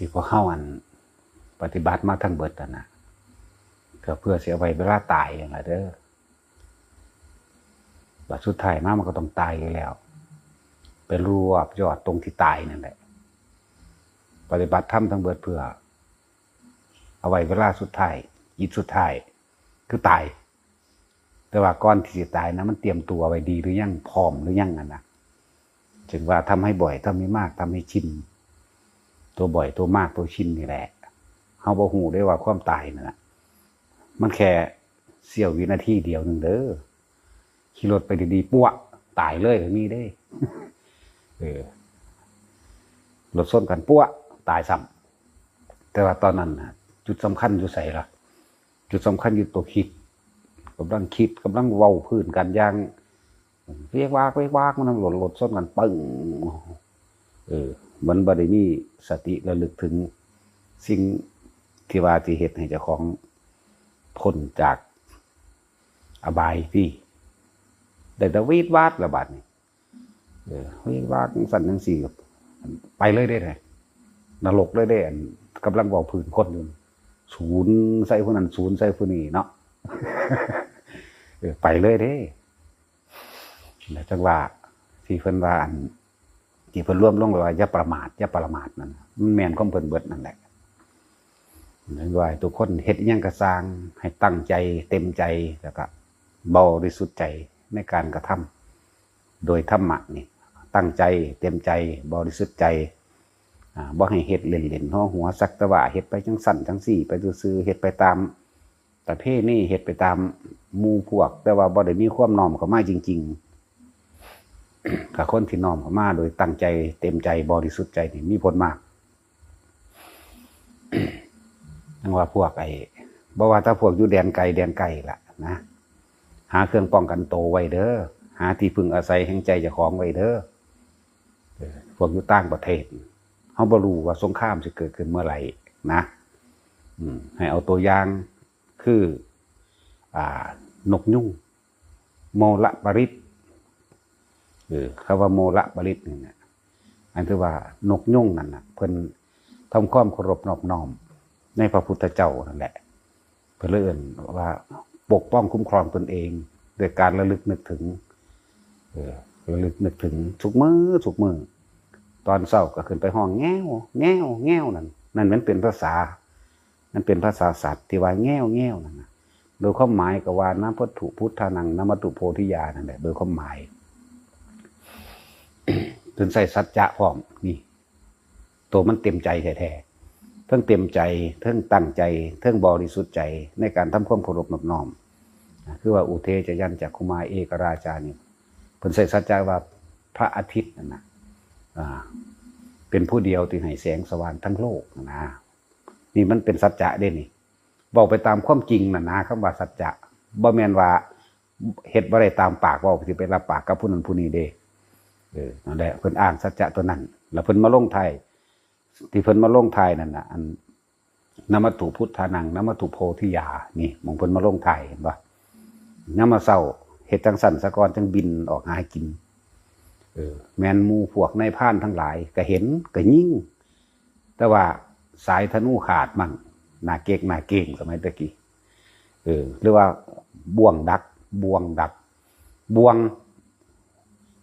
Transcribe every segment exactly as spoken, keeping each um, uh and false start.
ที่พวกเฮาอันปฏิบัติมาทั้งเบิดนั่นน่ะ ก็เพื่อสิเอาไว้เวลาตายนั่นล่ะเด้อ บัดสุดท้ายมามันก็ต้องตายอยู่แล้ว ไปรวบยอดตรงที่ตายนั่นแหละ ปฏิบัติธรรมทั้งเบิดเพื่อ เอาไว้เวลาสุดท้าย จิตสุดท้าย คือตาย แต่ว่าก่อนที่สิตายนะ มันเตรียมตัวไว้ดีหรือยัง พร้อมหรือยังนั่นนะ จึงว่าทำให้บ่อย ทำให้มาก ทำให้ชิน ตัวบ่อย ตัวมาก ตัวชินนี่แหละ เฮาบ่ฮู้เด้ว่าความตายนั่นน่ะ มันแค่เสี้ยววินาทีเดียวหนึ่งเด้อ ขี่รถไปดีๆ ปั๊ว ตายเลยก็มีเด้ เออ รถชนกันปั๊ว ตายซ้ำ แต่ว่าตอนนั้นน่ะ จุดสำคัญอยู่ไสล่ะ จุดสำคัญอยู่ตัวคิด กำลังคิด กำลังเว้าพื้นกันอย่าง เวกวาก เวกวาก มันรถ รถชนกัน ปึ้ง เออ มันบ่ได้มีสติระลึกถึงสิ่งที่ว่าสิเฮ็ดให้เจ้าของพ้นจากอบายติ ได้แต่วีดวาดละบาดนี้ เออ วีดวาดจั่งซั้นจั่งซี้ ไปเลยเด้ นรกเลยเด้ อันกำลังเว้าพื้นคนอยู่ สูนใส่ผู้นั้น สูนใส่ผู้นี้เนาะ เออ ไปเลยเด้ แล้วจั่งว่า ที่เพิ่นว่าอัน ที่เพิ่นรวมลงไว้ว่า อย่าประมาท อย่าประมาทนั่นน่ะ มันแม่นของเพิ่นเบิดนั่นแหละ เพิ่นว่าให้ทุกคนเฮ็ดอิหยังก็ซ่าง ให้ตั้งใจเต็มใจ แล้วก็บริสุทธิ์ใจในการกระทำ โดยธรรมะนี่ ตั้งใจเต็มใจ บริสุทธิ์ใจ อ่า บ่ให้เฮ็ดเล่นๆ หัวๆ สักแต่ว่าเฮ็ดไปจั่งซั้นจั่งซี้ ไปซื่อๆ เฮ็ดไปตามประเพณี เฮ็ดไปตามหมู่พวก แต่ว่าบ่ได้มีความน้อมเข้ามาจริงๆ ถ้าคนที่น้อมเข้ามาโดยตั้งใจเต็มใจบริสุทธิ์ใจนี่มีผลมาก จั่งว่าพวกไอ้ บ่ว่าแต่พวกอยู่แดนไกลแดนใกล้ล่ะนะ หาเครื่องป้องกันตัวไว้เด้อ หาที่พึ่งอาศัยแห่งใจเจ้าของไว้เด้อ เออ พวกอยู่ต่างประเทศ เฮาบ่รู้ว่าสงครามสิเกิดขึ้นเมื่อไหร่นะ อืม ให้เอาตัวอย่างคือ อ่า นกยูง โมละปริต เออ คำว่าโมละปริตนี่นะ อันที่ว่านกยูงนั่นน่ะ เพิ่นทำความเคารพนอบน้อมในพระพุทธเจ้านั่นแหละ เพิ่นเลยเอิ้นว่าปกป้องคุ้มครองตนเอง โดยการระลึกนึกถึง เออ ระลึกนึกถึงทุกมื้อทุกมื้อ ตอนเช้าก็ขึ้นไปฮ้องแง้ว แง้ว แง้วนั่น นั่นมันเป็นภาษา มันเป็นภาษาสัตว์ที่ว่าแง้ว แง้วนั่นน่ะ โดยความหมายก็ว่า นะมัตถุพุทธานัง นะมัตถุโพธิยา นั่นแหละ โดยความหมาย เพิ่นใส่สัจจะพร้อม นี่ ตัวมันเต็มใจแท้ๆ เทิงเต็มใจ เทิงตั้งใจ เทิงบริสุทธิ์ใจในการทำความเคารพนอบน้อม นะ คือว่า อุเทจยันจักขุมาเอกราชานี่ เพิ่นใส่สัจจะว่าพระอาทิตย์นั่นน่ะ อ่า เป็นผู้เดียวที่ให้แสงสว่างทั้งโลกนะ นี่มันเป็นสัจจะเด้นี่ เว้าไปตามความจริงน่ะนะ คำว่าสัจจะ บ่แม่นว่าเฮ็ดบ่ได้ตามปากเว้า สิไปรับปากกับผู้นั้นผู้นี้เด้ เออ นั่นแหละ เพิ่นอ้างสัจจะตัวนั้น แล้วเพิ่นมาลงท้าย ที่เพิ่นมาลงท้ายนั่นน่ะ อัน นะมัตถุพุทธานัง นะมัตถุโพธิยา นี่ หม่องเพิ่นมาลงท้าย เห็นบ่ ยามมื้อเช้า เฮ็ดจั่งซั้นซะก่อน จั่งบินออกหากิน เออ แม่นหมู่พวกนายพรานทั้งหลาย ก็เห็น ก็ยิง แต่ว่าสายธนูขาดมั่ง หน้าเก๊กหน้าเก้ง สมัยตะกี้ เออ หรือว่าบ่วงดัก บ่วงดัก บ่วง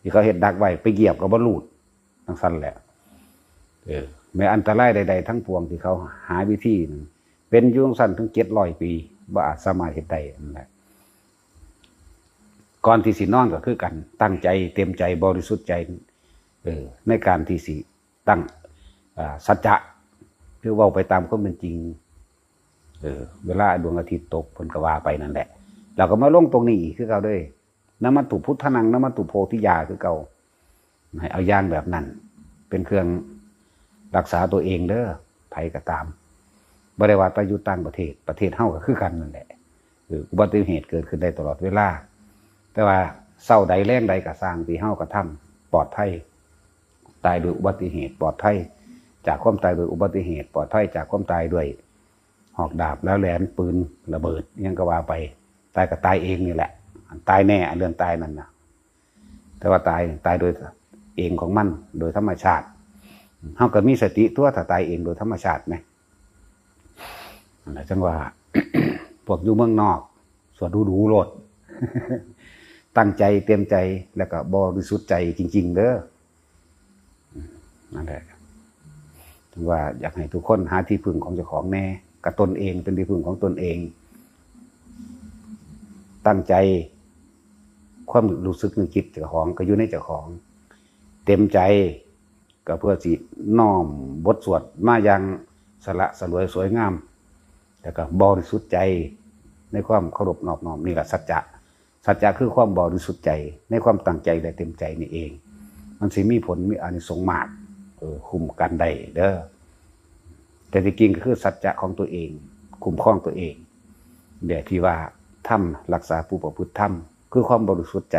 ที่เขาเฮ็ดดักไว้ ไปเหยียบก็บ่หลุด จั่งซั้นแหละ เออ แม้อันตรายใดๆ ทั้งปวงที่เขาหาวิธีนั่น เป็นอยู่จั่งซั้นถึงเจ็ดร้อยปี บ่อาจสามารถเฮ็ดได้นั่นแหละ ก่อนที่สินอนก็คือกัน ตั้งใจเต็มใจบริสุทธิ์ใจ เออ ในการที่สิตั้ง อ่า สัจจะ คือเว้าไปตามความเป็นจริง เออ เวลาดวงอาทิตย์ตก เพิ่นก็ว่าไปนั่นแหละ แล้วก็มาลงตรงนี้อีกคือเก่าเด้ นะมัตถุพุทธานัง นะมัตถุโพธิยา คือเก่า ให้เอาอย่างแบบนั้น เป็นเครื่องรักษาตัวเองเด้อ ไผก็ตาม บ่ได้ว่าแต่อยู่ต่างประเทศ ประเทศเฮาก็คือกันนั่นแหละ เออ อุบัติเหตุเกิดขึ้นได้ตลอดเวลา แต่ว่าเช้าใดแลงใดก็ซ่างที่เฮากระทำปลอดภัย ตายโดยอุบัติเหตุปลอดภัย จากความตายโดยอุบัติเหตุปลอดภัย จากความตายด้วยหอกดาบแล้วแหลมปืนระเบิดอิหยังก็ว่าไป ตายก็ตายเองนี่แหละ อันตายแน่ อันเรื่องตายนั่นน่ะ แต่ว่าตาย ตายโดยเองของมัน โดยธรรมชาติ เฮาก็มีสติตัวถ้าตายเองโดยธรรมชาติแหม นั่นแหละจั่งว่า พวกอยู่เมืองนอก สวดดูๆโลด ตั้งใจเต็มใจ แล้วก็บริสุทธิ์ใจจริงๆเด้อ นั่นแหละ จั่งว่าอยากให้ทุกคนหาที่พึ่งของเจ้าของแน่ กับตนเองเป็นที่พึ่งของตนเอง ตั้งใจ ความรู้สึกนึกคิดเจ้าของก็อยู่ในเจ้าของ เต็มใจ ก็เพื่อสิน้อมบทสวดมาอย่างสละสลวยสวยงาม แล้วก็บริสุทธิ์ใจในความเคารพนอบน้อม นี่แหละสัจจะ สัจจะคือความบริสุทธิ์ใจในความตั้งใจและเต็มใจนี่เอง มันสิมีผลมีอานิสงส์มาก เออ คุ้มกันได้เด้อ แต่ที่จริงก็คือสัจจะของตัวเอง คุ้มครองตัวเอง แบบที่ว่าธรรมรักษาผู้ประพฤติธรรม คือความบริสุทธิ์ใจ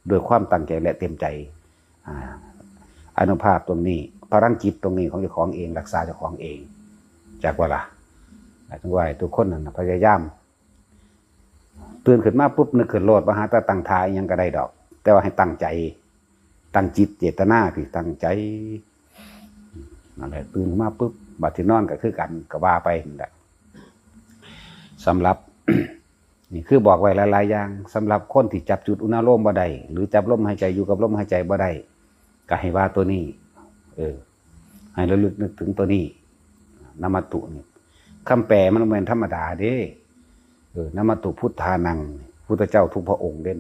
ด้วยความตั้งใจและเต็มใจ อ่า อานุภาพตรงนี้ พลังจิตตรงนี้ของเจ้าของเอง รักษาเจ้าของเอง จักว่าล่ะ จั่งว่าให้ทุกคนนั่นน่ะพยายาม ตื่นขึ้นมาปุ๊บนึกขึ้นโลด บ่หาแต่ตั้งท่าอิหยังก็ได้ดอก แต่ว่าให้ตั้งใจ ตั้งจิตเจตนาที่ตั้งใจ นั่นแหละ ตื่นมาปุ๊บ บัดที่นอนก็คือกัน ก็ว่าไปนั่นแหละ สำหรับ นี่คือบอกไว้หลายๆอย่าง สำหรับคนที่จับจุดอุณาโลมบ่ได้ หรือจับลมหายใจอยู่กับลมหายใจบ่ได้ ก็ให้ว่าตัวนี้ เออ ให้ระลึกนึกถึงตัวนี้ นมัตตุนี่ คำแปลมันบ่แม่นธรรมดาเด้ เออ นมัตตุพุทธานัง พุทธเจ้าทุกพระองค์เด่น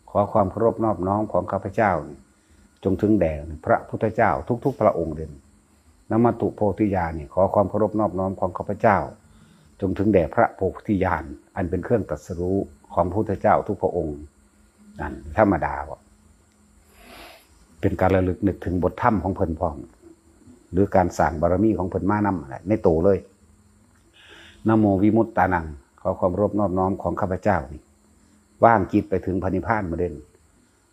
ขอความเคารพนอบน้อมของข้าพเจ้านี่ จงถึงแด่พระพุทธเจ้าทุกๆพระองค์เด่น นมัตตุโพธิญาณนี่ ขอความเคารพนอบน้อมของข้าพเจ้า จงถึงแด่พระโพธิญาณ อันเป็นเครื่องตรัสรู้ของพระพุทธเจ้าทุกพระองค์ นั่นธรรมดาบ่ เป็นการระลึกนึกถึงบทธรรมของเพิ่นพร้อม หรือการสร้างบารมีของเพิ่นมานำนั่นแหละ ในโตเลย นะโมวิมุตตานัง ขอความเคารพนอบน้อมของข้าพเจ้านี่ วางจิตไปถึงพระนิพพานหมดเด่น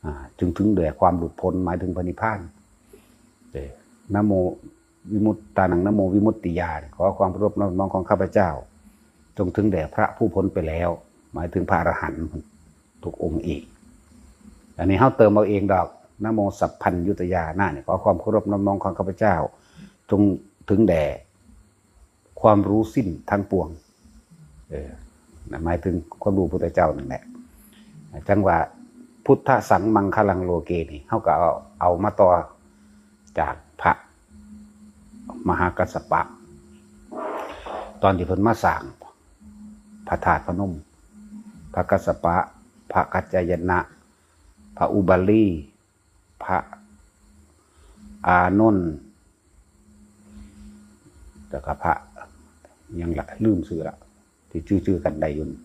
อ่า จึงถึงแด่ความหลุดพ้น หมายถึงพระนิพพาน เออ นะโมวิมุตตานัง นะโมวิมุตติญาณ ขอความเคารพนอบน้อมของข้าพเจ้า จงถึงแด่พระผู้พ้นไปแล้ว หมายถึงพระอรหันต์ทุกองค์อีก อันนี้เฮาเติมเอาเองดอก นะโมสัพพัญญุตยานะนี่ ขอความเคารพนอบน้อมของข้าพเจ้า จงถึงแด่ความรู้สิ้นทั้งปวง เออ นะ หมายถึงความรู้พุทธเจ้านั่นแหละ จั่งว่าพุทธสังมังคลังโลเกนี่ เฮาก็เอา เอามาต่อจากพระมหากัสสปะ ตอนที่เพิ่นมาสร้างพระธาตุพนม พระกัสสปะ พระกัจจายนะ พระอุบาลี พระอานนท์ แล้วก็พระหยังละ ลืมชื่อละ ที่จื่อๆกันได้อยู่นี่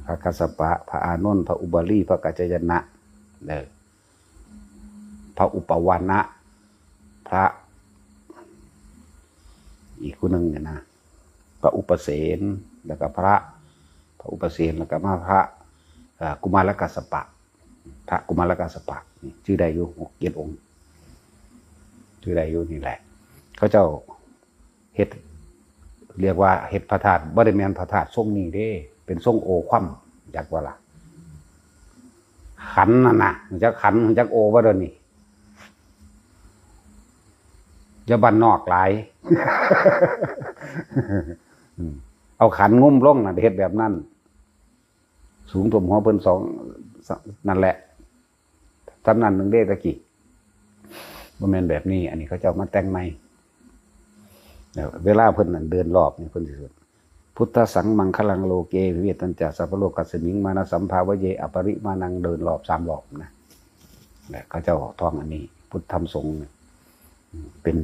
พระกัสสปะ พระอานนท์ พระอุบาลี พระกัจจายนะ เด้อ พระอุปวานะ พระ อีกผู้หนึ่งเนี่ยนะ พระอุปเสน แล้วก็พระ พระอุปเสน แล้วก็มาพระ อ่า กุมารกัสสปะ พระกุมารกัสสปะ นี่ชื่อได้อยู่หกเจ็ดองค์ ชื่อได้อยู่นี่แหละ เขาเจ้าเฮ็ด เรียกว่าเฮ็ดพระธาตุ บ่ได้แม่นพระธาตุทรงนี้เด้ เป็นทรงโอคว่ำ จักว่าล่ะ ขันนั่นน่ะ จักขัน จักโอบ่เดี๋ยวนี้ อย่าบ้านนอกหลาย อืม เอาขันงุ้มลงน่ะ เฮ็ดแบบนั้น สูงท่วมหัวเพิ่นสอง นั่นแหละ ทำนั้นหนึ่งเด้ตะกี้ บ่แม่นแบบนี้ อันนี้เขาเจ้ามาแต่งใหม่ แล้วเวลาเพิ่นนั่นเดินรอบนี่เพิ่นสิสวด พุทธสังมังคลังโลเก วิเวตัญจะสัพพะโลกัสมิง มานะสัมภาเวเย อปริมาณัง เดินรอบสามรอบนะ และเขาเจ้าท่องอันนี้ พุทธธรรมสงฆ์เนี่ย เป็น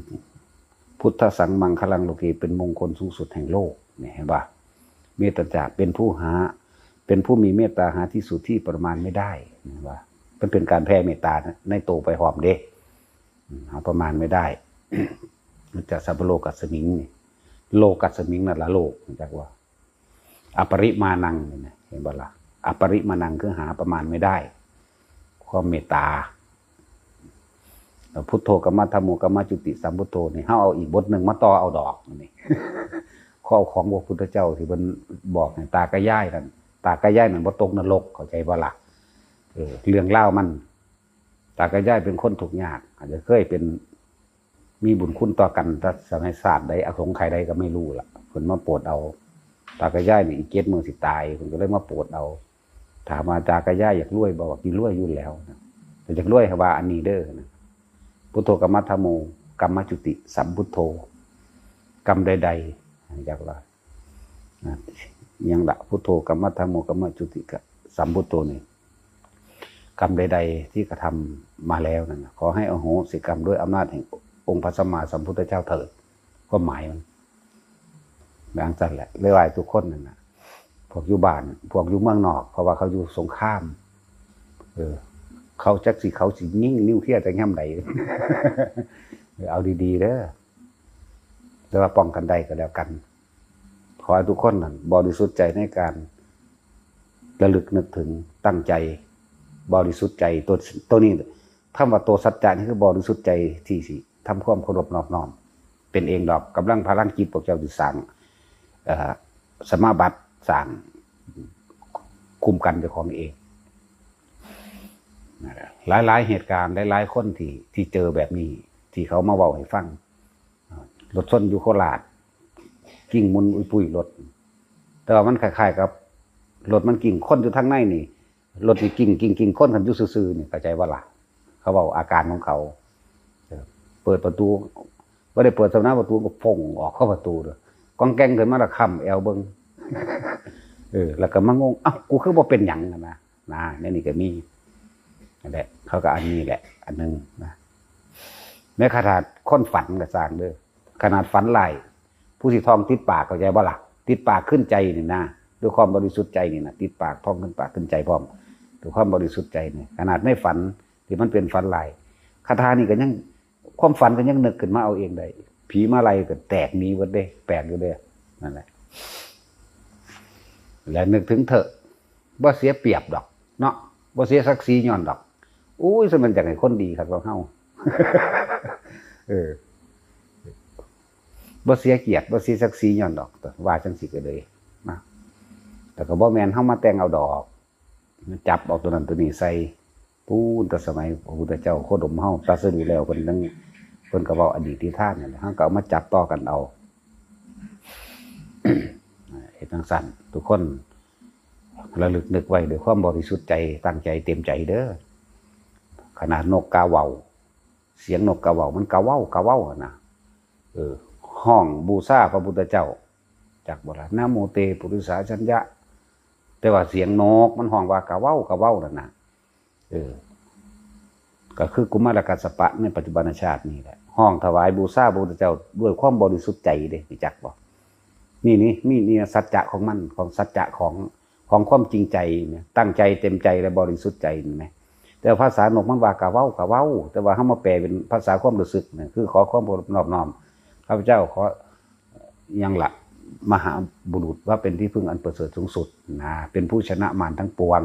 พุทธสังมังคลังโลเก เป็นมงคลสูงสุดแห่งโลก เนี่ย เห็นปะ เมตตาจะเป็นผู้หา เป็นผู้มีเมตตาหาที่สุดที่ประมาณไม่ได้ เห็นปะ มันเป็นการแผ่เมตตาในโตไปพร้อมเด้ อืม หาประมาณไม่ได้ จะสัพพะโลกัสมิงนี่ โลกัสมิงนั่นละโลก รู้จักว่า อปริมาณังนี่นะ เห็นบ่ล่ะ อปริมาณังคือหาประมาณไม่ได้ ความเมตตา แล้วพุทโธกมะ ธัมโมกมะ จุติสัมพุทโธนี่ เฮาเอาอีกบทหนึ่งมาต่อเอาดอกนี่ ข้อของพระพุทธเจ้าที่เพิ่นบอกให้ตากับยายนั่น ตากับยายนั่นบ่ตกนรก เข้าใจบ่ล่ะ เออ เรื่องราวมัน ตากับยายเป็นคนทุกข์ยาก อาจจะเคยเป็น มีบุญคุณต่อกันแต่สมัยชาติใด อสงไขยใดก็ไม่รู้ล่ะ เพิ่นมาโปรดเอา ตากับยายนี่อีกเจ็ดมื้อสิตาย เพิ่นก็เลยมาโปรดเอา ถามว่าตากับยายอยากรวยบ่ ว่ากินรวยอยู่แล้วนะ แต่อยากรวยให้ว่าอันนี้เด้อนะ พุทโธ กรรมะธัมโม กรรมจุติ สัมพุทโธ กรรมใดๆ อยากว่า อ่ะ ยังละ พุทโธ กรรมะธัมโม กรรมจุติ กะ สัมพุทโธ นี่ กรรมใดๆ ที่กระทำมาแล้วนั่นนะ ขอให้อโหสิกรรมด้วยอำนาจแห่งองค์พระสัมมาสัมพุทธเจ้าเถิด ความหมายมันดังสั้นแหละ เลยว่าทุกคนนั่นนะ พวกอยู่บ้าน พวกอยู่เมืองนอก เพราะว่าเขาอยู่สงคราม เออ เขาจักสิ เขาสิยิงนิวเคลียร์แต่ย่ำใด เออ เอาดีๆ เด้อ แต่ว่าป้องกันได้ก็แล้วกัน ขอให้ทุกคนนั่นบริสุทธิ์ใจในการระลึกนึกถึง ตั้งใจบริสุทธิ์ใจ ตัว ตัวนี้ คำว่าตัวสัจจะนี่คือบริสุทธิ์ใจที่สิทำความเคารพนอบน้อม เป็นเองดอก กำลังพลังจิตพวกเจ้าสิสร้าง เอ่อ สมาบัติ สร้างคุ้มกันเจ้าของเอง หลายๆ เหตุการณ์ หลายๆ คนที่ ที่เจอแบบนี้ ที่เขามาเว้าให้ฟัง รถชนอยู่โคราช กิ่งหมุนอุยปุยรถ แต่ว่ามันคล้ายๆ กับรถมันกิ่ง คนอยู่ทางในนี่ รถนี่กิ่ง กิ่ง กิ่ง คนคันอยู่ซื่อๆ นี่ เข้าใจบ่ล่ะ เขาเว้าอาการของเขา เออ เปิดประตู บ่ได้เปิดสำนักประตูก็ฟงออกเข้าประตูเลย ก้องแก้งขึ้นมาแล้วค้ำแอวเบิ่ง เออ แล้วก็มางง เอ้า กูคือบ่เป็นหยังนะ นะ ในนี่ก็มี นั่นแหละ เขาก็อันนี้แหละ อันหนึ่งนะ แม้ขนาดคนฝันก็สร้างเด้อ ขนาดฝันร้าย ผู้สิท่องติดปาก เข้าใจบ่ล่ะ ติดปากขึ้นใจนี่นะ ด้วยความบริสุทธิ์ใจนี่นะ ติดปาก ท่องขึ้นปากขึ้นใจพร้อม ด้วยความบริสุทธิ์ใจนี่ ขนาดในฝันที่มันเป็นฝันร้าย คาถานี่ก็ยัง ความฝันก็ยังนึกขึ้นมาเอาเองได้ ผีมาไล่ก็แตกหนีหมดเด้ แปลกอยู่เด้ นั่นแหละ และนึกถึงเถอะ บ่เสียเปรียบดอก เนาะ บ่เสียศักดิ์ศรีย้อนดอก อุ้ย สมันจังให้คนดีครับของเฮา เออ บ่เสียเกียรติ บ่เสียศักดิ์ศรีย้อนดอก ว่าจังสิก็เลยนะ แต่ก็บ่แม่นเฮามาแต่งเอาดอก มาจับเอาตัวนั้นตัวนี้ใส่ ปูนแต่สมัยพระพุทธเจ้าโคดมเฮาตรัสรู้แล้ว เพิ่นยัง เพิ่นก็เว้าอดีตนิทานนั่นแหละ เฮาก็เอามาจับต่อกันเอา เฮ็ดจังซั่น ทุกคนระลึกนึกไว้ด้วยความบริสุทธิ์ใจ ตั้งใจเต็มใจเด้อ ขนาดนกกาเว้า เสียงนกกาเว้า มันกาเว้ากาเว้าหั่นนะ เออ ฮ้องบูชาพระพุทธเจ้า จักบ่ล่ะ นะโมเตปุริสาชัญญะ แต่ว่าเสียงนกมันฮ้องว่ากาเว้ากาเว้านั่นนะ เออ ก็คือกุมารกัสสปะในปัจจุบันชาตินี่แหละ ฮ้องถวายบูชาพระพุทธเจ้าด้วยความบริสุทธิ์ใจเด้ รู้จักบ่ นี่ นี่ นี่ นี่สัจจะของมัน ของสัจจะของ ของความจริงใจนะ ตั้งใจเต็มใจและบริสุทธิ์ใจนี่นะ แต่ภาษานกมันว่ากาเว้ากาเว้า แต่ว่าเฮามาแปลเป็นภาษาความรู้สึกนะ คือขอความนอบน้อม ข้าพเจ้าขอ ยังละ มหาบุรุษว่าเป็นที่พึ่งอันประเสริฐสูงสุดนะ เป็นผู้ชนะมารทั้งปวง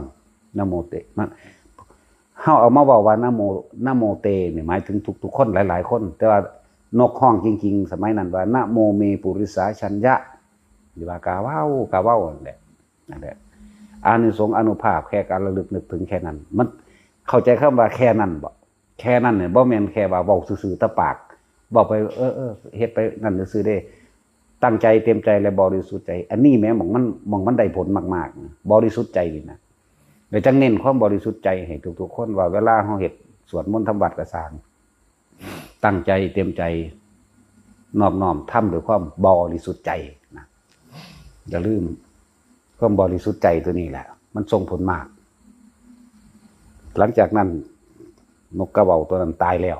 นะโมเต มัน เฮาเอามาเว้าว่า นะโม นะโมเต เนี่ย หมายถึงทุกๆ คนหลายๆ คน แต่ว่านกฮ้องจริงๆ สมัยนั้นว่า นะโมเมปุริสาชัญญะ หรือว่ากาเว้ากาเว้านั่นแหละ นั่นแหละ อานิสงส์อานุภาพแค่การระลึกนึกถึงแค่นั้น มันเข้าใจคำว่าแค่นั้นบ่ แค่นั้นเนี่ย บ่แม่นแค่ว่าเว้าซื่อๆ แต่ปาก เว้าไป เออ เออ เฮ็ดไปนั่นซื่อๆ เด้ ตั้งใจเต็มใจและบริสุทธิ์ใจ อันนี้แหม หม่องมัน หม่องมันได้ผลมากๆ นะ บริสุทธิ์ใจนี่นะ แล้วจั่งเน้นความบริสุทธิ์ใจให้ทุกๆ คน ว่าเวลาเฮาเฮ็ดสวดมนต์ทำวัตรก็ซ่าง ตั้งใจเต็มใจ นอบน้อมทำด้วยความบริสุทธิ์ใจนะ อย่าลืม ความบริสุทธิ์ใจตัวนี้แหละ มันส่งผลมาก หลังจากนั้น นกกาเว้าตัวนั้นตายแล้ว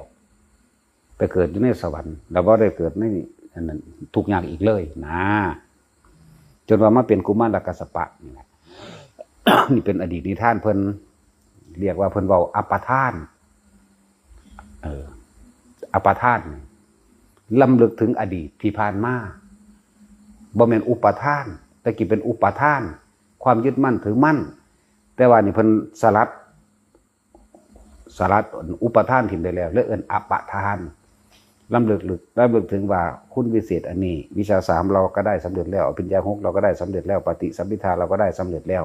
ไปเกิดอยู่ในสวรรค์ แล้วบ่ได้เกิดในอันนั้น ทุกข์ยากอีกเลยนะ จนว่ามาเป็นกุมารกัสสปะนี่แหละ นี่เป็นอดีตนิทานเพิ่น เรียกว่าเพิ่นเว้าอัปปทาน เออ อัปปทาน รำลึกถึงอดีตที่ผ่านมา บ่แม่นอุปทาน แต่กี้เป็นอุปทาน ความยึดมั่นถือมั่น แต่ว่านี่เพิ่นสลัด สลัดอุปทานถิ่มได้แล้ว เลยเอิ้นอัปปทาน รำลึกลึก รำลึกถึงว่าคุณวิเศษอันนี้ วิชาสามเราก็ได้สำเร็จแล้ว อภิญญาหกเราก็ได้สำเร็จแล้ว ปฏิสัมภิทาเราก็ได้สำเร็จแล้ว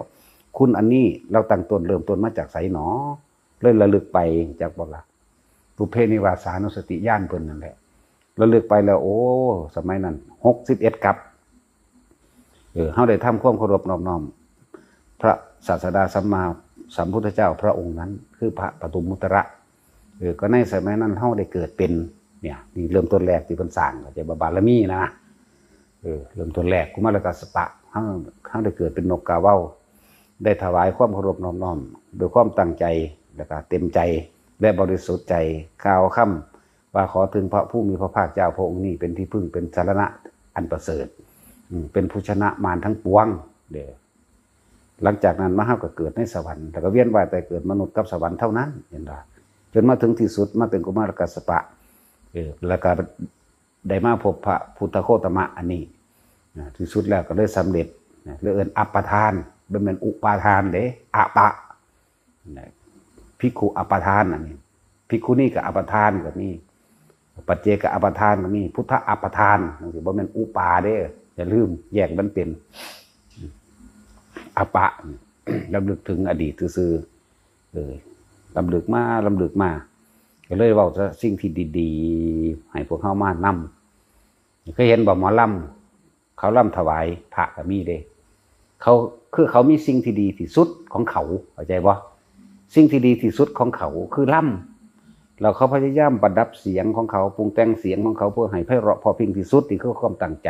คุณอันนี้เราตั้งต้นเริ่มต้นมาจากไสหนอ เลยระลึกไป จักบ่ล่ะ ปุพเพนิวาสานุสติญาณเพิ่นนั่นแหละ ระลึกไปแล้ว โอ้ สมัยนั้น หกสิบเอ็ดกัป เออ เฮาได้ทำความเคารพนอบน้อม พระศาสดาสัมมาสัมพุทธเจ้าพระองค์นั้น คือพระปทุมมุตระ เออ ก็ในสมัยนั้นเฮาได้เกิดเป็น เนี่ย นี่เริ่มต้นแรกที่เพิ่นสร้าง เข้าใจบ่ บารมีนะ เออ เริ่มต้นแรก กุมารกัสสปะ เฮา เฮาได้เกิดเป็นนกกาเหว่า ได้ถวายความเคารพนอบน้อม ด้วยความตั้งใจ แล้วก็เต็มใจ และบริสุทธิ์ใจ กล่าวคำว่าขอถึงพระผู้มีพระภาคเจ้าพระองค์นี้เป็นที่พึ่ง เป็นสรณะอันประเสริฐ อืม เป็นผู้ชนะมารทั้งปวง เด้อ หลังจากนั้นมาเฮาก็เกิดในสวรรค์ แล้วก็เวียนว่ายตายเกิดมนุษย์กับสวรรค์เท่านั้น เห็นบ่ จนมาถึงที่สุดมาเป็นกุมารกัสสปะ เออ แล้วก็ได้มาพบพระพุทธโคตมะอันนี้ นะ ที่สุดแล้วก็เลยสำเร็จ นะ เลยเอิ้นอัปปทาน บ่แม่นอุปาทานเด้ อัปปะ นะ ภิกขุอัปปทานอันนี้ ภิกขุนีก็อัปปทานก็มี ปัจเจกอัปปทานก็มี พุทธอัปปทานจังซี้ บ่แม่นอุปาเด้ อย่าลืมแยกมันเป็น อัปปะ รำลึกถึงอดีตซื่อๆ เออ รำลึกมา รำลึกมา ก็เลยเว้าแต่สิ่งที่ดีๆ ให้พวกเฮามานำ เคยเห็นบ่หมอลำ เขาลำถวายพระก็มีเด้ เขา คือเขามีสิ่งที่ดีที่สุดของเขา เข้าใจบ่ สิ่งที่ดีที่สุดของเขาคือลำ แล้วเขาพยายามประดับเสียงของเขา ปรุงแต่งเสียงของเขาเพื่อให้ไพเราะเพราะพริ้งที่สุด นี่คือความตั้งใจ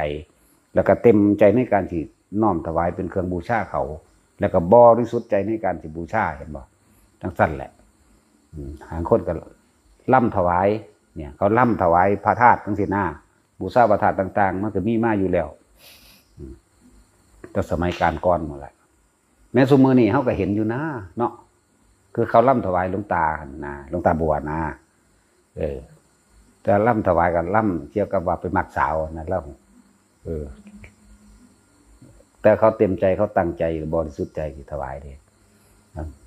แล้วก็เต็มใจในการที่น้อมถวายเป็นเครื่องบูชาเขา แล้วก็บริสุทธิ์ใจในการที่บูชา เห็นบ่ จังซั่นแหละ อืม หางคนก็ลำถวาย เนี่ย เขาลำถวายพระธาตุจังซี้นะ บูชาพระธาตุต่างๆ มันก็มีมาอยู่แล้ว อืม แต่สมัยกาลก่อนหมดแหละ แม้ซุมื้อนี้เฮาก็เห็นอยู่นะ เนาะ คือเขาลำถวายหลวงตาหั่นนะ หลวงตาบัวนะ เออ แต่ลำถวายก็ลำเกี่ยวกับว่าไปมักสาวนะ แล้ว เออ แต่เขาเต็มใจ เขาตั้งใจ บริสุทธิ์ใจที่ถวายเด้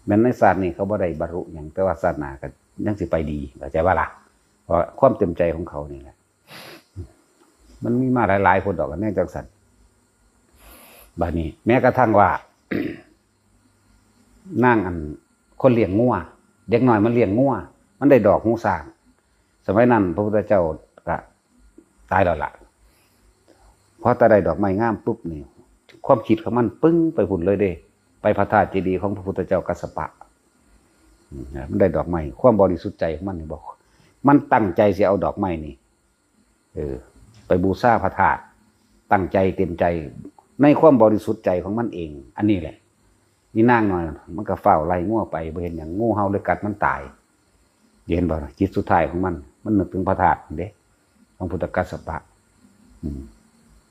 แม้นในชาตินี้เขาบ่ได้บรรลุหยัง แต่ว่าชาติหน้าก็ยังสิไปดี เข้าใจบ่ล่ะ เพราะความเต็มใจของเขานี่แหละ มันมีมาหลายๆ คนดอก แนวจังซั่น บัดนี้ แม้กระทั่งว่า นางอัน คนเลี้ยงงัว เด็กน้อยมันเลี้ยงงัว มันได้ดอกหูช้าง สมัยนั้นพระพุทธเจ้าก็ตายแล้วล่ะ พอแต่ได้ดอกไม้งามปุ๊บนี่ ความคิดของมันปึ้งไปพุ้นเลยเด้ ไปพระธาตุเจดีย์ของพระพุทธเจ้ากัสสปะ อืม มันได้ดอกไม้ ความบริสุทธิ์ใจของมันนี่บอก มันตั้งใจสิเอาดอกไม้นี่ เออ ไปบูชาพระธาตุ ตั้งใจเต็มใจ ในความบริสุทธิ์ใจของมันเอง อันนี้แหละ อีนางน้อยมันก็ฟ้าวไล่งัวไป บ่เห็นหยัง งูเห่าเลยกัดมันตาย เห็นบ่ล่ะ จิตสุดท้ายของมัน มันนึกถึงพระธาตุเด้ ของพุทธกัสสปะ อืม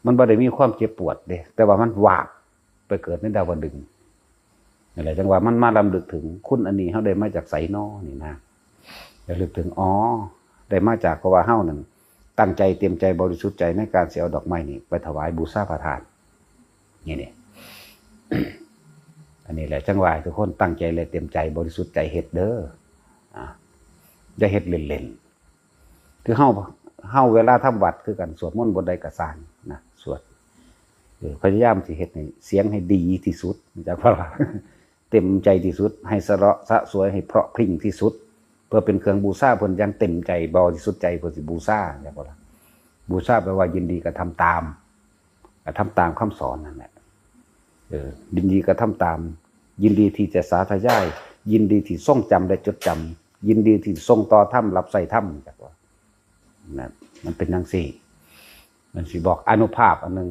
มันบ่ได้มีความเจ็บปวดเด้ แต่ว่ามันวาบไปเกิดในดาวดึงส์ นั่นแหละ จังว่ามันมารำลึกถึงคุณอันนี้ เฮาได้มาจากไสน้อนี่นะ ระลึกถึง อ๋อ ได้มาจาก เพราะว่าเฮานั่นตั้งใจเต็มใจบริสุทธิ์ใจในการสิเอาดอกไม้นี่ไปถวายบูชาพระธาตุ นี่นี่ อันนี้แหละ จังว่าให้ทุกคนตั้งใจและเต็มใจบริสุทธิ์ใจเฮ็ดเด้อ อ่า อย่าเฮ็ดเล่นๆ คือเฮา เฮาเวลาทำวัตรคือกัน สวดมนต์บทใดก็ซ่างนะ สวด เออ พยายามสิเฮ็ดให้เสียงให้ดีที่สุด จักว่า เต็มใจที่สุด ให้สะเลาะสะสวย ให้เพราะพริ้งที่สุด เพื่อเป็นเครื่องบูชาเพิ่นอย่างเต็มใจ บริสุทธิ์ใจ เพื่อสิบูชา จักว่าล่ะ บูชาแปลว่ายินดีกระทำตาม กระทำตามคำสอนนั่นแหละ เออ ยินดีกระทำตาม ยินดีที่จะสาธยาย ยินดีที่ทรงจำและจดจำ ยินดีที่ทรงต่อธรรม รับใช้ธรรม จักว่า นะ มันเป็นจังซี่ มันสิบอกอานุภาพอันหนึ่ง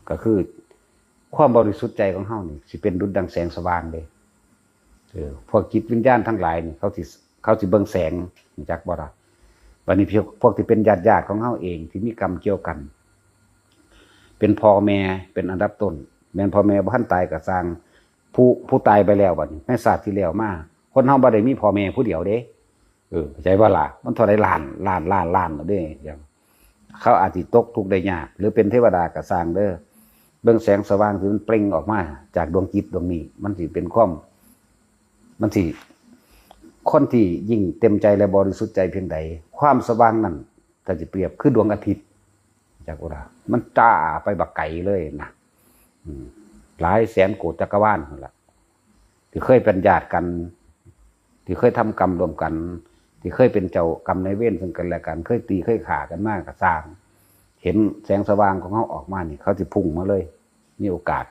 ก็คือความบริสุทธิ์ใจของเฮานี่สิเป็นดุจดังแสงสว่างเด้ เออ พวกจิตวิญญาณทั้งหลายนี่ เขาสิ เขาสิเบิ่งแสง รู้จักบ่ล่ะ บัดนี้พวก พวกที่เป็นญาติๆ ของเฮาเอง ที่มีกรรมเกี่ยวกัน เป็นพ่อแม่ เป็นอันดับต้น แม่นพ่อแม่บ่ทันตายก็ซ่าง ผู้ ผู้ตายไปแล้วบัดนี้ ในชาติที่แล้วมา คนเฮาบ่ได้มีพ่อแม่ผู้เดียวเด้ เออ เข้าใจบ่ล่ะ มันเท่าใดล้าน ล้าน ล้าน ล้านแล้วเด้ อย่าง เขาอาจสิตกทุกข์ได้ยาก หรือเป็นเทวดาก็ซ่างเด้อ เบิ่งแสงสว่างที่มันเปล่งออกมาจากดวงจิตดวงนี้ มันสิเป็นความ มันสิ คนที่ยิ่งเต็มใจและบริสุทธิ์ใจเพียงใด ความสว่างนั้นก็สิเปรียบคือดวงอาทิตย์ จักว่าล่ะ มันจ้าไปบักไกลเลยนะ อืม หลายแสนโกฏจักรวาลนั่นล่ะ ที่เคยเป็นญาติกัน ที่เคยทำกรรมร่วมกัน ที่เคยเป็นเจ้ากรรมนายเวรซึ่งกันและกัน เคยตีเคยฆ่ากันมาก็ซ่าง เห็นแสงสว่างของเฮาออกมานี่ เขาสิพุ่งมาเลย มีโอกาส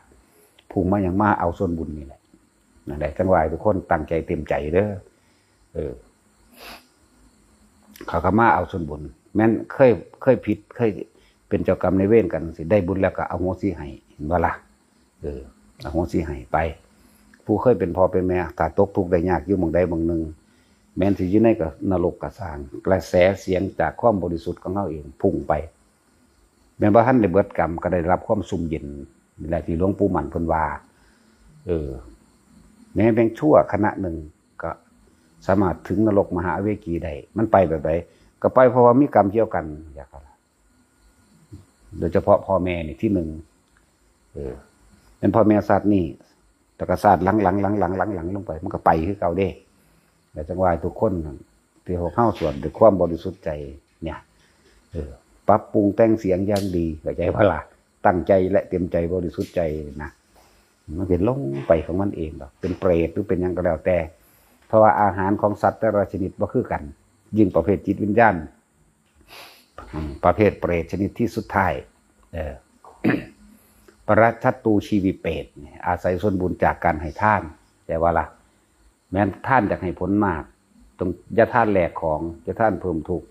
พุ่งมาหยัง มาเอาส่วนบุญนี่แหละ นั่นแหละ จั่งว่าให้ทุกคนตั้งใจเต็มใจเด้อ เออ เขาก็มาเอาส่วนบุญ แม่นเคย เคยผิด เคยเป็นเจ้ากรรมนายเวรกันสิ ได้บุญแล้วก็อโหสิให้ เห็นบ่ล่ะ เออ อโหสิให้ไป ผู้เคยเป็นพ่อเป็นแม่ ถ้าตกทุกข์ได้ยากอยู่หม่องใดหม่องหนึ่ง แม่นสิอยู่ในกะ นรกก็ซ่าง กระแสเสียงจากความบริสุทธิ์ของเฮาเองพุ่งไป แม่นบ่ทันได้เบิดกรรมก็ได้รับความชุ่มเย็น นี่แหละที่หลวงปู่มั่นเพิ่นว่า เออ แม้เพียงชั่วขณะหนึ่งก็สามารถถึงนรกมหาอเวจีได้ มันไปแบบใด ก็ไปเพราะว่ามีกรรมเกี่ยวกัน อยากว่า โดยเฉพาะพ่อแม่นี่ที่หนึ่ง เออ เป็นพ่อแม่ชาตินี้ แต่ก็ชาติหลังๆ หลังๆ หลังๆ หลังๆ ลงไป มันก็ไปคือเก่าเด้ แต่จั่งว่าทุกคนนั่น ที่พวกเฮาสวดด้วยความบริสุทธิ์ใจเนี่ย เออ ปรับปรุงแต่งเสียงอย่างดี เข้าใจบ่ล่ะ ตั้งใจและเต็มใจบริสุทธิ์ใจนะ มันเป็นลงไปของมันเองดอก เป็นเปรตหรือเป็นหยังก็แล้วแต่ เพราะว่าอาหารของสัตว์แต่ละชนิดบ่คือกัน ยิ่งประเภทจิตวิญญาณ อืม ประเภทเปรตชนิดที่สุดท้าย เออ ปรัชชตูชีวิเปรตเนี่ย อาศัยส่วนบุญจากการให้ทาน แต่ว่าล่ะ แม้นทานอยากให้ผลมาก ต้องอย่าทานแลกของ อย่าทานเพิ่มทุกข์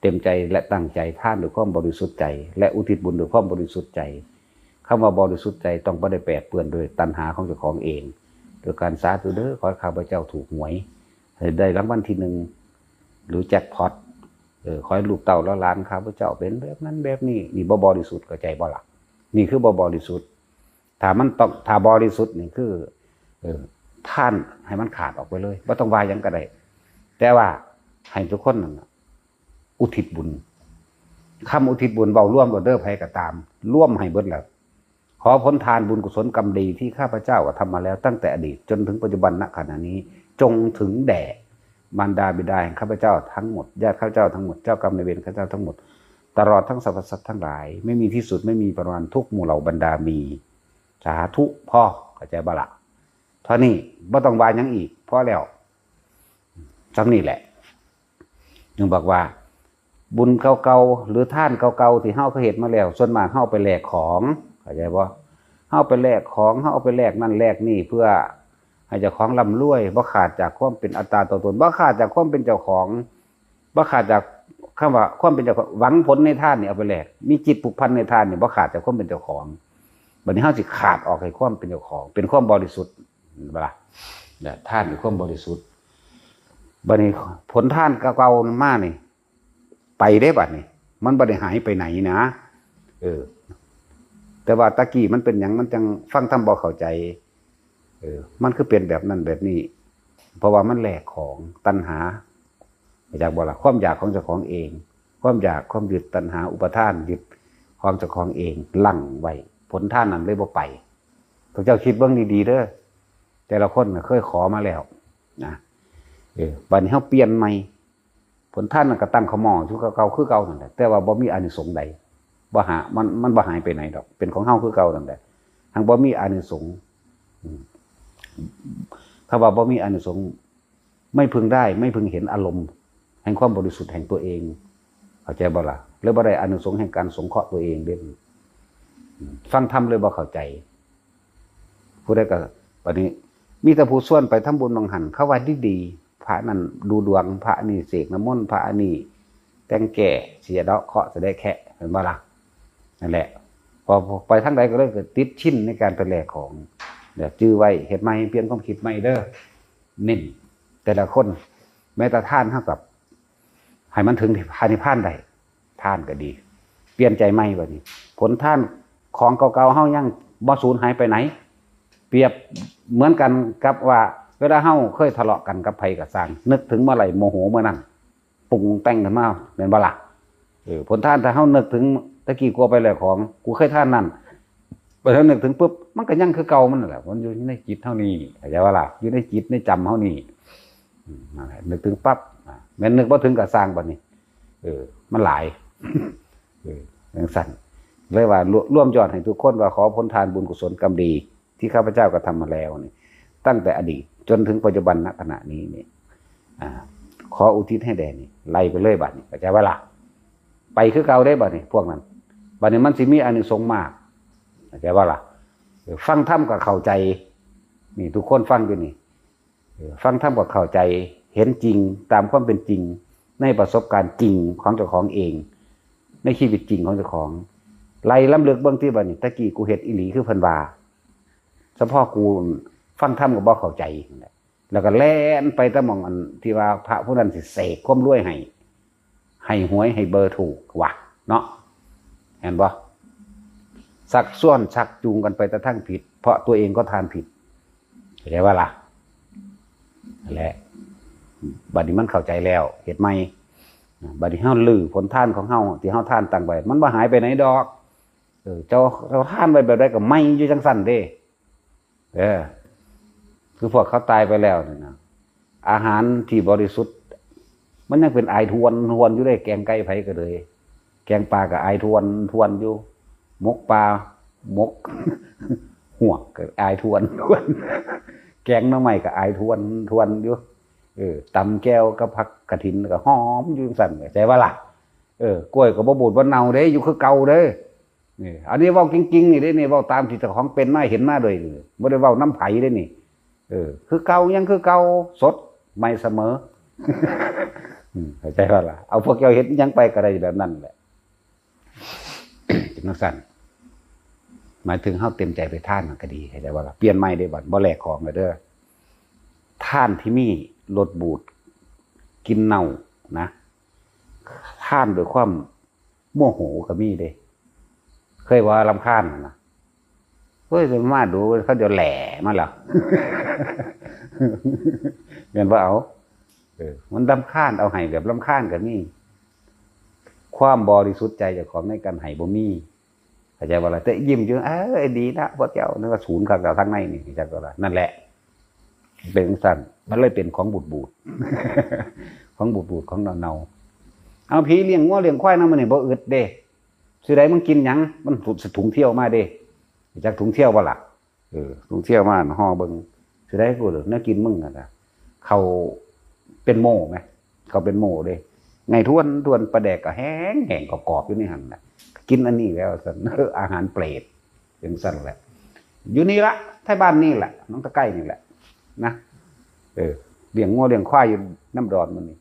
เต็มใจและตั้งใจทานด้วยความบริสุทธิ์ใจ และอุทิศบุญด้วยความบริสุทธิ์ใจ คำว่าบริสุทธิ์ใจต้องบ่ได้แปดเปื้อนด้วยตัณหาของเจ้าของเอง โดยการสาธุเด้อ ขอให้ข้าพเจ้าถูกหวย ให้ได้รางวัลที่หนึ่ง หรือแจ็คพอต เออ ขอให้ลูกเต้าและหลานข้าพเจ้าเป็นแบบนั้นแบบนี้ นี่บ่บริสุทธิ์ เข้าใจบ่ล่ะ นี่คือบ่บริสุทธิ์ ถ้ามันต้อง ถ้าบริสุทธิ์นี่คือ เออ ทานให้มันขาดออกไปเลย บ่ต้องว่าหยังก็ได้ แต่ว่าให้ทุกคนนั่นน่ะ อุทิศบุญ คำอุทิศบุญเว้ารวมโลดเด้อ ไผก็ตาม รวมให้เบิดแล้ว ขอผลทานบุญกุศลกรรมดีที่ข้าพเจ้ากระทำมาแล้วตั้งแต่อดีตจนถึงปัจจุบัน ณ ขณะนี้ จงถึงแด่มารดาบิดาแห่งข้าพเจ้าทั้งหมด ญาติข้าพเจ้าทั้งหมด เจ้ากรรมนายเวรข้าพเจ้าทั้งหมด ตลอดทั้งสรรพสัตว์ทั้งหลาย ไม่มีที่สุด ไม่มีประมาณ ทุกหมู่เหล่าบรรดามี สาธุ พอ เข้าใจบ่ล่ะ เท่านี้ บ่ต้องว่าหยังอีก พอแล้ว ส่ำนี้แหละ จึงบอกว่า บุญเก่าๆ หรือทานเก่าๆ ที่เฮาเคยเฮ็ดมาแล้ว ส่วนมากเฮาเอาไปแลกของ เข้าใจบ่ เฮาเอาไปแลกของ เฮาเอาไปแลกนั่นแลกนี่ เพื่อให้เจ้าของร่ำรวย บ่ขาดจากความเป็นอัตตาตัวตน บ่ขาดจากความเป็นเจ้าของ บ่ขาดจากคำว่าความเป็นเจ้าของ หวังผลในทานนี่เอาไปแลก มีจิตผูกพันในทานนี่ บ่ขาดจากความเป็นเจ้าของ บัดนี้เฮาสิขาดออกให้ความเป็นเจ้าของ เป็นความบริสุทธิ์ เห็นบ่ล่ะ และทานคือความบริสุทธิ์ บัดนี้ผลทานเก่าๆ มานี่ ไปเด้บัดนี้ มันบ่ได้หายไปไหนนะ เออ แต่ว่าตะกี้มันเป็นหยัง มันจั่งฟังธรรมบ่เข้าใจ เออ มันคือเป็นแบบนั้นแบบนี้ เพราะว่ามันแลกของ ตัณหา เข้าใจบ่ล่ะ ความอยากของเจ้าของเอง ความอยาก ความยึด ตัณหา อุปาทาน ยึดของเจ้าของเอง หลั่งไว้ ผลทานนั้นเลยบ่ไป พวกเจ้าคิดเบิ่งดีๆ เด้อ แต่ละคนน่ะเคยขอมาแล้วนะ เออ บัดนี้เฮาเปลี่ยนใหม่ ผลทานนั้นก็ตั้งขะหม้ออยู่เก่าๆ คือเก่านั่นแหละ แต่ว่าบ่มีอานิสงส์ใด บ่หา มัน มันบ่หายไปไหนดอก เป็นของเฮาคือเก่านั่นแหละ หังบ่มีอานิสงส์ อืม ถ้าว่าบ่มีอานิสงส์ ไม่พึงได้ ไม่พึงเห็นอารมณ์แห่งความบริสุทธิ์แห่งตัวเอง เข้าใจบ่ล่ะ แล้วบ่ได้อานิสงส์แห่งการสงเคราะห์ตัวเองเด้ อืม ฟังธรรมเลยบ่เข้าใจ ผู้ใดก็ บัดนี้ มีแต่ผู้ชวนไปทำบุญหม่องหั่น เขาว่าดีๆ พระนั่นดูดวง พระนี่เสกน้ำมนต์ พระนี่แต่งแก้ เสียเดาะเคราะห์จะได้แคะ เห็นบ่ล่ะ นั่นแหละ พอไปทางใดก็เลยเกิดติดชินในการไปแลกของ เดี๋ยวจื้อไว้ เฮ็ดใหม่ เปลี่ยนความคิดใหม่เด้อ เน้น แต่ละคน แม้แต่ทานเท่ากับ ให้มันถึงพระนิพพานได้ ทานก็ดี เปลี่ยนใจใหม่บัดนี้ ผลทานของเก่าๆ เฮายังบ่สูญหายไปไหน เปรียบเหมือนกันกับว่า เวลาเฮาเคยทะเลาะกันกับไผก็ซ่าง นึกถึงเมื่อไหร่โมโหเมื่อนั้น ปรุงแต่งขึ้นมา แม่นบ่ล่ะ เออ ผลทานถ้าเฮานึกถึงตะกี้กูเอาไปแลกของ กูเคยทานนั่น พอเฮานึกถึงปุ๊บ มันก็ยังคือเก่ามันนั่นแหละ มันอยู่ในจิตเฮานี่ เข้าใจบ่ล่ะ อยู่ในจิตในจำเฮานี่ อืม นั่นแหละ นึกถึงปั๊บ อ่ะ แม่นนึกบ่ถึงก็ซ่างบัดนี้ เออ มันหลาย เออ จั่งซั่น เลยว่ารวม รวมยอดให้ทุกคนว่าขอผลทานบุญกุศลกรรมดี ที่ข้าพเจ้ากระทำมาแล้วนี่ ตั้งแต่อดีตจนถึงปัจจุบัน ณ ขณะนี้นี่ อ่า ขออุทิศให้แด่นี่ ไล่ไปเลยบัดนี้ เข้าใจบ่ล่ะ? ไปคือเก่าเด้บัดนี้ พวกนั้น บัดนี้มันสิมีอานิสงส์มาก เข้าใจบ่ล่ะ? เออ ฟังธรรมก็เข้าใจ นี่ ทุกคนฟังอยู่นี่ เออ ฟังธรรมก็เข้าใจ เห็นจริงตามความเป็นจริง ในประสบการณ์จริงของเจ้าของเอง ในชีวิตจริงของเจ้าของ ไล่ล้ำลึกเบิ่งติบัดนี้ ตะกี้กูเฮ็ดอีหลีคือเพิ่นว่า เฉพาะกูฟังธรรมก็บ่เข้าใจนั่นแหละ แล้วก็แล่นไปแต่หม่องอันที่ว่าพระผู้นั้นสิเสกความรวยให้ ให้หวยให้เบอร์ถูกว่ะ เนาะ เห็นบ่? ชักชวนชักจูงกันไปแต่ทางผิด เพราะตัวเองก็ทานผิด เข้าใจบ่ล่ะ? นั่นแหละ บัดนี้มันเข้าใจแล้ว เฮ็ดใหม่ บัดนี้เฮาลื้อผลทานของเฮาที่เฮาทานตั้งไว้ มันบ่หายไปไหนดอก เออ เจ้า เจ้าทานไว้แบบใดก็ใหม่อยู่จังซั่นเด้ เออ คือพวกเขาตายไปแล้วนี่นะ อาหารที่บริสุทธิ์ มันยังเป็นอายทวนทวนอยู่เด้ แกงไก่ไผก็เลย แกงปลาก็อายทวนทวนอยู่ หมกปลา หมก หวกก็อายทวนทวน แกงหน่อไม้ก็อายทวนทวนอยู่ เออ ตำแจ่วกับผักกระถินก็หอมอยู่จังซั่น เข้าใจบ่ล่ะ? เออ กล้วยก็บ่บูดบ่เน่าเด้ อยู่คือเก่าเด้ นี่ อันนี้เว้าจริงๆ นี่เด้ นี่เว้าตามที่เจ้าของเป็นมาเห็นมาโดยนี่ บ่ได้เว้านำไผเด้นี่ เออ คือเก่า ยังคือเก่า สดใหม่เสมอ อืม เข้าใจบ่ล่ะ? เอาพวกเจ้าเฮ็ดอิหยังไปก็ได้แบบนั้นแหละ จังซั่น หมายถึงเฮาเต็มใจไปทานมันก็ดี เข้าใจบ่ล่ะ? เปลี่ยนใหม่เด้บัด บ่แลกของแล้วเด้อ ทานที่มีรสบูด กลิ่นเน่านะ ทานด้วยความโมโหก็มีเด้ เคยว่ารำคาญหั่นนะ เฮ้ย มาดูเขาเดี๋ยวแหล่มาแล้ว แม่นบ่เอา เออ มันรำคาญ เอาให้แบบรำคาญก็มี ความบริสุทธิ์ใจเจ้าของในการให้บ่มี เข้าใจบ่ล่ะ? แต่ยิ้มอยู่ เออ ดีละพวกเจ้า นึกว่าศูนย์คักแล้วทางในนี่ จักบ่ล่ะ? นั่นแหละ เป็นจังซั่น มันเลยเป็นของบูดๆ ของบูดๆ ของเน่าๆ เอา ผีเลี้ยงงัวเลี้ยงควายนำมันนี่บ่อึดเด้ สิได้มึงกินหยัง มันสิถุงเที่ยวมาเด้ จักถุงเที่ยวบ่ล่ะ? เออ ถุงเที่ยวมาห่อเบิ่ง สิได้กูแนวกินมึงนั่นน่ะ เข้าเป็นโม่ไหม เข้าเป็นโม่เด้ ไงทวนทวน ปลาแดกก็แห้งแห้งกรอบๆ อยู่ในหั่นน่ะ กินอันนี้แล้วซั่น เออ อาหารเปรต จังซั่นแหละ อยู่นี่ละ ไทบ้านนี่แหละ หนองตะไคร้นี่แหละ นะ เออ เลี้ยงงัวเลี้ยงควายอยู่นำดอนมันนี่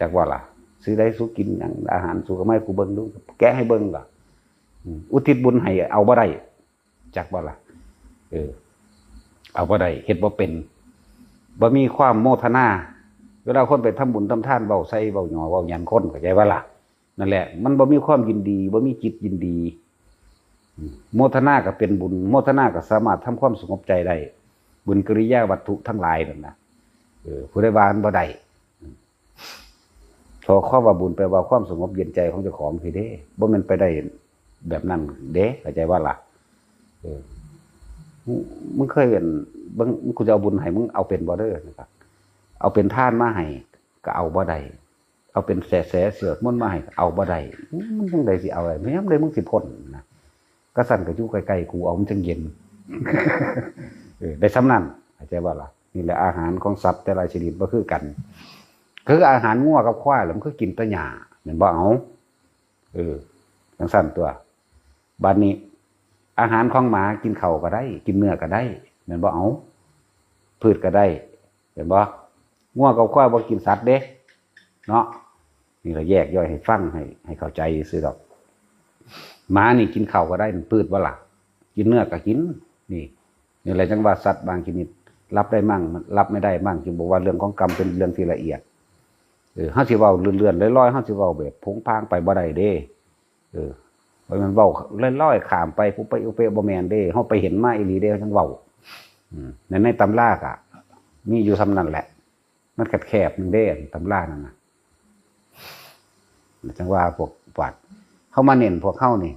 จักว่าล่ะ สิได้สูกินหยัง อาหารสูก็มาให้กูเบิ่งดู แกะให้เบิ่งล่ะ อืม อุทิศบุญให้เอาบ่ได้ จักบ่ล่ะ เออ เอาบ่ได้ เฮ็ดบ่เป็น บ่มีความโมทนา เวลาคนไปทำบุญทำทาน เว้าใส่ เว้าหยอ เว้าหยันคน เข้าใจบ่ล่ะ? นั่นแหละ มันบ่มีความยินดี บ่มีจิตยินดี อืม โมทนาก็เป็นบุญ โมทนาก็สามารถทำความสงบใจได้ บุญกิริยาวัตถุทั้งหลายนั่นน่ะ เออ ผู้ใดว่ามันบ่ได้ อืม เพราะคำว่าบุญแปลว่าความสงบเย็นใจของเจ้าของซี้เด้ บ่แม่นไปได้แบบนั้นเด้ เข้าใจบ่ล่ะ? เออ มึง มึงเคยเห็น มึง กูจะเอาบุญให้ มึงเอาเป็นบ่เด้อ นะครับ เอาเป็นทานมาให้ ก็เอาบ่ได้ เอาเป็นแสๆ สวดมนต์มาให้ ก็เอาบ่ได้ มันจั่งใดสิเอาได้ ยามใดมึงสิพ้นนะ กะซั้นก็อยู่ใกล้ๆ กูเอามันจั่งเย็น เออ ได้ส่ำนั้น เข้าใจบ่ล่ะ? นี่แหละอาหารของสัตว์แต่ละชนิดบ่คือกัน คืออาหารงัวกับควายล่ะ มันคือกินแต่หญ้า แม่นบ่ เอา เออ จั่งซั้นตั๊ว บัดนี้ อาหารของหมากินข้าวก็ได้ กินเนื้อก็ได้ แม่นบ่ เอา พืชก็ได้ แม่นบ่ งัวกับควายบ่กินสัตว์เด้ เนาะ นี่ล่ะแยกย่อยให้ฟัง ให้ ให้เข้าใจซื่อดอก หมานี่กินข้าวก็ได้ มันพืชบ่ล่ะ กินเนื้อก็กิน นี่ นี่แหละจั่งว่าสัตว์บางชนิด รับได้มั่ง รับไม่ได้มั่ง จึงบอกว่าเรื่องของกรรมเป็นเรื่องที่ละเอียด เออ เฮาสิเว้าเลื่อนๆ ลอยๆ เฮาสิเว้าแบบโผงผางไปบ่ได้เด้ เออ บ่แม่นเว้าลอยๆ ข้ามไปปุ๊บไปอุเปะ บ่แม่นเด้ เฮาไปเห็นมาอีหลีเด้ จั่งเว้า อืม ใน ในตำราก็มีอยู่ส่ำนั้นแหละ มันแคบๆ หนึ่งเด้ ตำรานั่นน่ะ จั่งว่าพวกวัด เฮามาเน้นพวกเฮานี่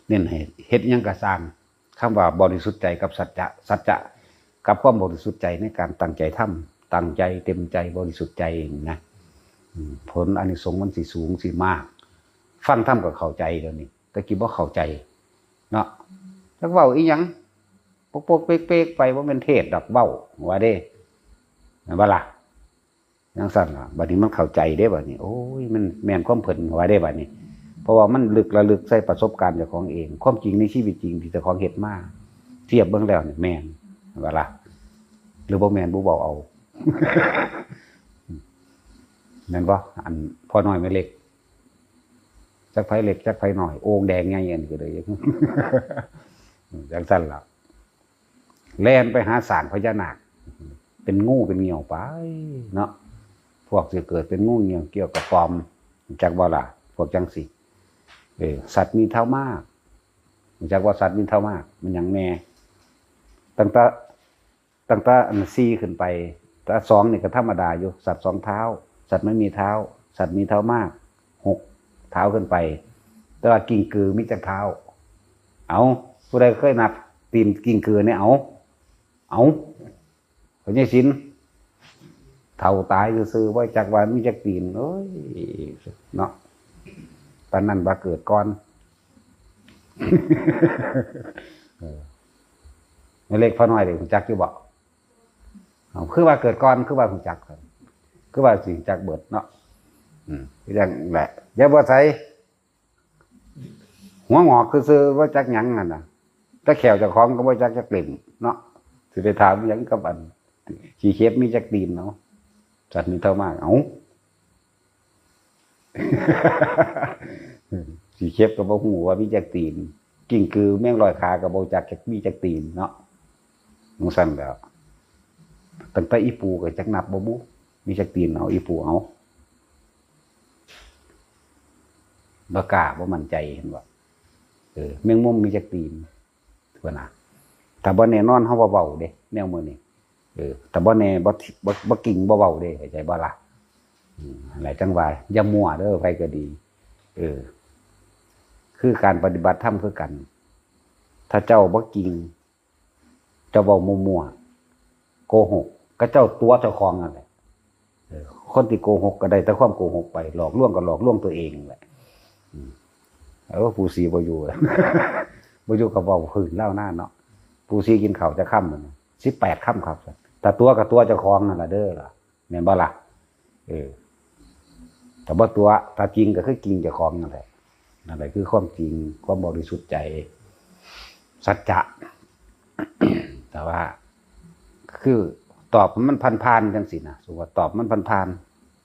เน้นให้เฮ็ดหยังก็ซ่าง คำว่าบริสุทธิ์ใจกับสัจจะ สัจจะกับความบริสุทธิ์ใจในการตั้งใจทำ ตั้งใจเต็มใจบริสุทธิ์ใจนี่นะ อืม ผลอานิสงส์มันสิสูงสิมาก ฟังธรรมก็เข้าใจเดี๋ยวนี้ แต่กี้บ่เข้าใจ เนาะ จักเว้าอีหยัง ปกๆ เปกๆ ไป บ่แม่นเทศน์ดอก เว้า ว่าเด้ แม่นบ่ล่ะ? จั่งซั่นล่ะ บัดนี้มันเข้าใจเด้บัดนี้ โอ้ย มันแม่นความเพิ่นว่าเด้บัดนี้ เพราะว่ามันลึกระลึกใส่ประสบการณ์เจ้าของเอง ความจริงในชีวิตจริงที่เจ้าของเฮ็ดมา เทียบเบิ่งแล้วนี่แม่น เห็นบ่ล่ะ หรือบ่แม่น บ่เว้าเอา แม่นบ่ อันพ่อน้อยแม่เล็ก จักไผเล็กจักไผน้อย โอ่งแดงใหญ่อันนี้ก็เลย จั่งซั่นล่ะ แล่นไปหาสร้างพญานาค เป็นงูเป็นเหยี่ยวไปเนาะ พวกสิเกิดเป็นงูเหยี่ยวเกี่ยวกับปอม จักบ่ล่ะ พวกจั่งซี้ เออ สัตว์มีเท้ามาก จักว่าสัตว์มีเท้ามาก มันหยังแน่ ตั้งแต่ ตั้งแต่อันสี่ขึ้นไป แต่สองนี่ก็ธรรมดาอยู่ สัตว์สองเท้า สัตว์ไม่มีเท้า สัตว์มีเท้ามาก หกเท้าขึ้นไป แต่ว่ากิ้งกือมีจักเท้า เอา ผู้ใดเคยนับตีนกิ้งกือเนี่ย เอา เอา พญาศิลป์ เฒ่าตายซื่อๆ บ่จักว่ามีจักตีน เอ้ย เนาะ ปานนั้นว่าเกิดก่อน เออ แม่เล็กพ่อน้อยเด้ รู้จักอยู่บ่ เอา คือว่าเกิดก่อน คือว่ารู้จัก คือว่าสิรู้จักเบิดเนาะ อืม คือจั่งแหละ อย่าบ่ใส่ หัวงอกซื่อๆ บ่จักหยังหั่นน่ะ แต่แข้วเจ้าของก็บ่จักจักเล่มเนาะ สิไปถามหยังกับอัน ขี้เข็บมีจักตีนเนาะ สัตว์มีเท้ามาก เอ้า ขี้เข็บก็บ่ฮู้ว่ามีจักตีน กิ้งกือแมงร้อยขาก็บ่จักจักมีจักตีนเนาะ จั่งซั่นแหล้ว ตั้งแต่อีปูก็จักนับบ่บุ มีจักตีน เอาอีปู เอา บ่กล้า บ่มั่นใจ เห็นบ่ เออ แมงมุมมีจักตีน พุ้นน่ะ ถ้าบ่แน่นอน เฮาบ่เว้าเด้ แนวมื้อนี้ เออ ถ้าบ่แน่ บ่ บ่ บ่กิ้ง บ่เว้าเด้ เข้าใจบ่ล่ะ อืม นั่นแหละจั่งว่า อย่ามั่วเด้อ ไผก็ดี เออ คือการปฏิบัติธรรมคือกัน ถ้าเจ้าบ่กิ้ง เจ้าเว้ามั่วๆ โกหก ก็เจ้าตั๋วเจ้าของนั่นแหละ เออ คนที่โกหกก็ได้แต่ความโกหกไป หลอกลวงก็หลอกลวงตัวเองแหละ อืม เออ ปู่ศรีบ่อยู่ บ่อยู่ก็เว้าพื้นลาวนาเนาะ ปู่ศรีกินข้าวจักคำมื้อนี้ สิบแปดคำครับ ถ้าตั๋วก็ตั๋วเจ้าของนั่นล่ะเด้อล่ะ แม่นบ่ล่ะ เออ ถ้าบ่ตั๋ว ถ้ากิ้งก็คือกิ้งเจ้าของนั่นแหละ นั่นแหละคือความจริง ความบริสุทธิ์ใจ สัจจะ แต่ว่า คือตอบมันผ่านๆ จั่งซี้นะ สมมุติว่าตอบมันผ่าน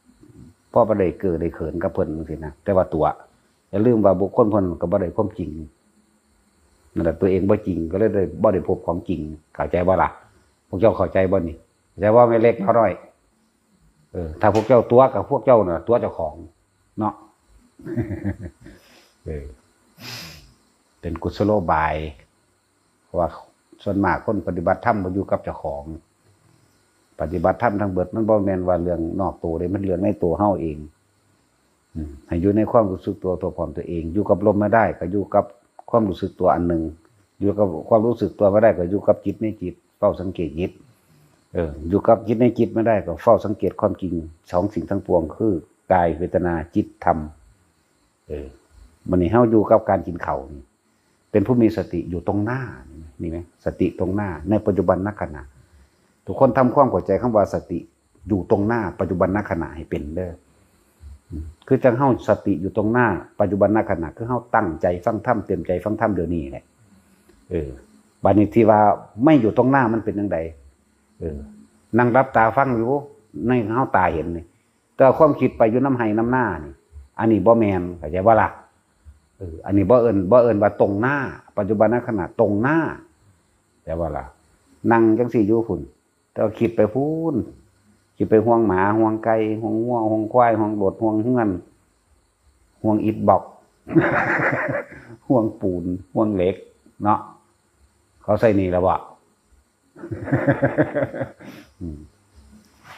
ๆ พอบ่ได้เก้อได้เขินกับเพิ่นจั่งซี้นะ แต่ว่าตั๋ว อย่าลืมว่าบุคคลเพิ่นก็บ่ได้ความจริง นั่นแหละ ตัวเองบ่จริง ก็เลยได้ บ่ได้พบของจริง เข้าใจบ่ล่ะ พวกเจ้าเข้าใจบ่นี่ เข้าใจว่าแม่เล็กเฮาน้อย เออ ถ้าพวกเจ้าตั๋วกับพวกเจ้าน่ะ ตั๋วเจ้าของ เนาะ เออ เป็นกุศโลบาย เพราะว่าส่วนมากคนปฏิบัติธรรมบ่อยู่กับเจ้าของ ปฏิบัติธรรมทั้งเบิดมันบ่แม่นว่าเรื่องนอกตัวเด้ มันเรื่องในตัวเฮาเอง อืม ให้อยู่ในความรู้สึกตัว ตัวพร้อมตัวเอง อยู่กับลมไม่ได้ก็อยู่กับความรู้สึกตัวอันหนึ่ง อยู่กับความรู้สึกตัวไม่ได้ก็อยู่กับจิตในจิต เฝ้าสังเกตจิต เออ อยู่กับจิตในจิตไม่ได้ก็เฝ้าสังเกตความจริง สองสิ่งทั้งปวงคือกายเวทนาจิตธรรม เออ มื้อนี้เฮาอยู่กับการกินข้าวนี่ เป็นผู้มีสติอยู่ตรงหน้า นี่ไหม สติตรงหน้า ในปัจจุบันนขณะ ทุกคนทำความเข้าใจคำว่าสติอยู่ตรงหน้า ปัจจุบันนขณะให้เป็นเด้อ อืม คือจั่งเฮาสติอยู่ตรงหน้า ปัจจุบันนขณะ คือเฮาตั้งใจฟังธรรม เตรียมใจฟังธรรมเดี๋ยวนี้แหละ เออ บัดนี้ที่ว่าไม่อยู่ตรงหน้ามันเป็นจั่งใด เออ นั่งหลับตาฟังอยู่ ในเฮาตาเห็นนี่ แต่ความคิดไปอยู่นำไฮ่นำนานี่ อันนี้บ่แม่น เข้าใจบ่ล่ะ เออ อันนี้บ่เอิ้น บ่เอิ้นว่าตรงหน้า ปัจจุบันนขณะตรงหน้า แต่ว่าล่ะ นั่งจั่งซี้อยู่พุ้น แต่ว่าคิดไปพุ้น คิดไปห่วงหมา ห่วงไก่ ห่วงงัว ห่วงควาย ห่วงรถ ห่วงเฮือน ห่วงอิฐบล็อก ห่วงปูน ห่วงเหล็ก เนาะ เขาใส่นี่แล้วบ่ อืม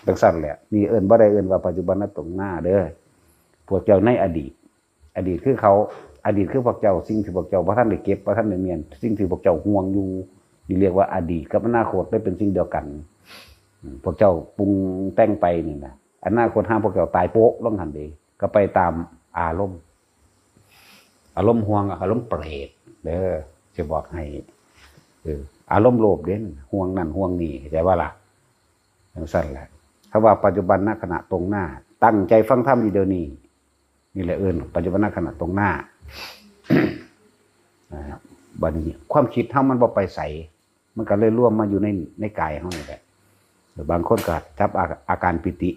จั่งซั่นแหละ นี่เอิ้นบ่ได้เอิ้นว่าปัจจุบันตรงหน้าเด้อ พวกเจ้าในอดีต อดีตคือเขา อดีตคือพวกเจ้า สิ่งที่พวกเจ้าบ่ทันได้เก็บ บ่ทันได้เมียน สิ่งที่พวกเจ้าห่วงอยู่ นี่เรียกว่าอดีตกับอนาคตได้เป็นสิ่งเดียวกัน อืม พวกเจ้าปรุงแต่งไปนี่นะ อนาคตห่าพวกเจ้าตายโป๊ะลงหั่นเด้ ก็ไปตามอารมณ์ อารมณ์ห่วง อารมณ์เปรตเด้อ สิบอกให้ เออ อารมณ์โลภเด้ ห่วงนั่นห่วงนี่ เข้าใจบ่ล่ะ จั่งซั่นแหละ คำว่าปัจจุบันขณะตรงหน้า ตั้งใจฟังธรรมอยู่เดี๋ยวนี้ นี่แหละเอิ้นปัจจุบันขณะตรงหน้า นะครับ บัดนี้ความคิดเฮามันบ่ไปไส มันก็เลยรวมมาอยู่ในในกายเฮานี่แหละ บางคนก็จับอาอาการปีติ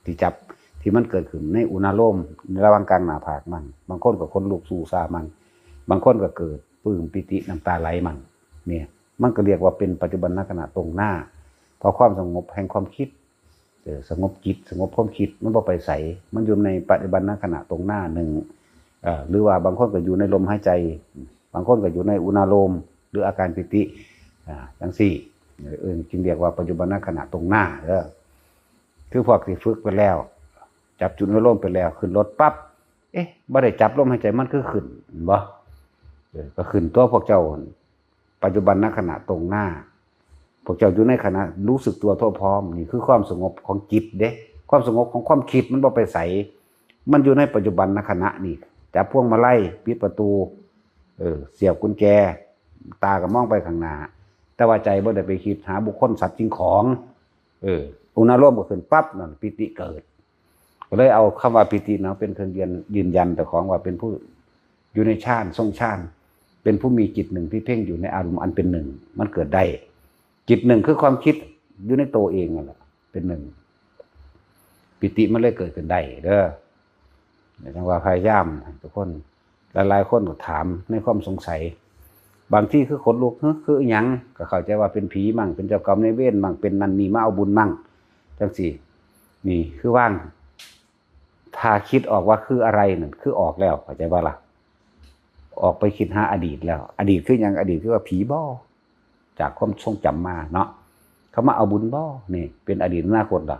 ที่จับ ที่มันเกิดขึ้นในอุณาโลม ระหว่างกลางหน้าผากมั่ง บางคนก็ขนลุกสู้ซ่ามั่ง บางคนก็เกิดปลื้มปีติน้ำตาไหลมั่ง เนี่ย มันก็เรียกว่าเป็นปัจจุบันขณะตรงหน้า เพราะความสงบแห่งความคิด เออ สงบจิต สงบความคิด มันบ่ไปไส มันอยู่ในปัจจุบันขณะตรงหน้าหนึ่ง เอ่อ หรือว่าบางคนก็อยู่ในลมหายใจ บางคนก็อยู่ในอุณาโลม หรืออาการปีติ อ่า จังซี่ เออ จึงเรียกว่าปัจจุบันขณะตรงหน้าเด้อ คือพวกที่ฝึกไปแล้ว จับจุดอารมณ์ไปแล้ว ขึ้นรถปั๊บ เอ๊ะ บ่ได้จับลมหายใจ มันคือขึ้น เห็นบ่ เออ ก็ขึ้นตัวพวกเจ้า ปัจจุบันขณะตรงหน้า พวกเจ้าอยู่ในขณะรู้สึกตัวทั่วพร้อม นี่คือความสงบของจิตเด้ ความสงบของความคิดมันบ่ไปไส มันอยู่ในปัจจุบันขณะนี่ จับพวงมาลัย ปิดประตู เออ เสียบกุญแจ ตาก็มองไปข้างหน้า แต่ว่าใจบ่ได้ไปคิดหาบุคคลสัตว์สิ่งของ เออ อุณาโลมก็ขึ้นปั๊บ นั่นปีติเกิด ก็เลยเอาคำว่าปีติเนาะเป็นเครื่องยืน ยืนยันเจ้าของว่าเป็นผู้อยู่ในฌาน ทรงฌาน เป็นผู้มีจิตหนึ่งที่เพ่งอยู่ในอารมณ์อันเป็นหนึ่ง มันเกิดได้ จิตหนึ่งคือความคิดอยู่ในตัวเองนั่นแหละ เป็นหนึ่ง ปีติมันเลยเกิดขึ้นได้เด้อ จังว่าพยายามให้ทุกคน หลายๆคนก็ถามในความสงสัย บางทีคือขนลุก "เฮ้ย คืออิหยัง?" ก็เข้าใจว่าเป็นผีมั่ง เป็นเจ้ากรรมนายเวรมั่ง เป็นนั่นนี่มาเอาบุญมั่ง จังซี่ นี่คือว่าง ถ้าคิดออกว่าคืออะไรนั่น คือออกแล้ว เข้าใจบ่ล่ะ? ออกไปคิดหาอดีตแล้ว อดีตคือหยัง? อดีตคือว่าผีบ่ จากความทรงจำมาเนาะ เขามาเอาบุญบ่ นี่เป็นอดีตอนาคตเหรอ?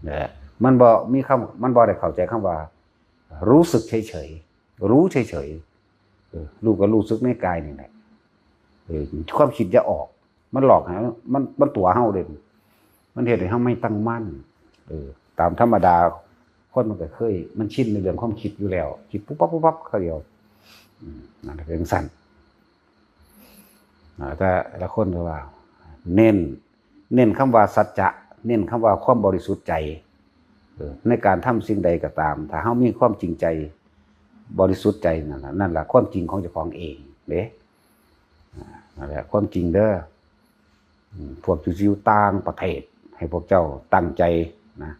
เนี่ย มันบ่มีคำ มันบ่ได้เข้าใจคำว่า รู้สึกเฉยๆ รู้เฉยๆ เออ รู้ก็รู้สึกในกายนี่แหละ เออ ความคิดอย่าออก มันหลอกให้ มัน มันตั๋วเฮาเด้ มันเฮ็ดให้เฮาไม่ตั้งมั่น เออ ตามธรรมดา คนมันก็เคย มันชินในเรื่องความคิดอยู่แล้ว คิดปุ๊บปั๊บปุ๊บปั๊บคราวเดียว อืม นั่นแหละเป็นจั่งซั้น อ่า แต่ละคนก็ว่า เน้น เน้นคำว่าสัจจะ เน้นคำว่าความบริสุทธิ์ใจ เออ ในการทำสิ่งใดก็ตาม ถ้าเฮามีความจริงใจ บริสุทธิ์ใจนั่นล่ะ นั่นล่ะความจริงของเจ้าของเองเด้ อ่า นั่นแหละความจริงเด้อ อืม พวกอยู่ต่างประเทศ ให้พวกเจ้าตั้งใจนะ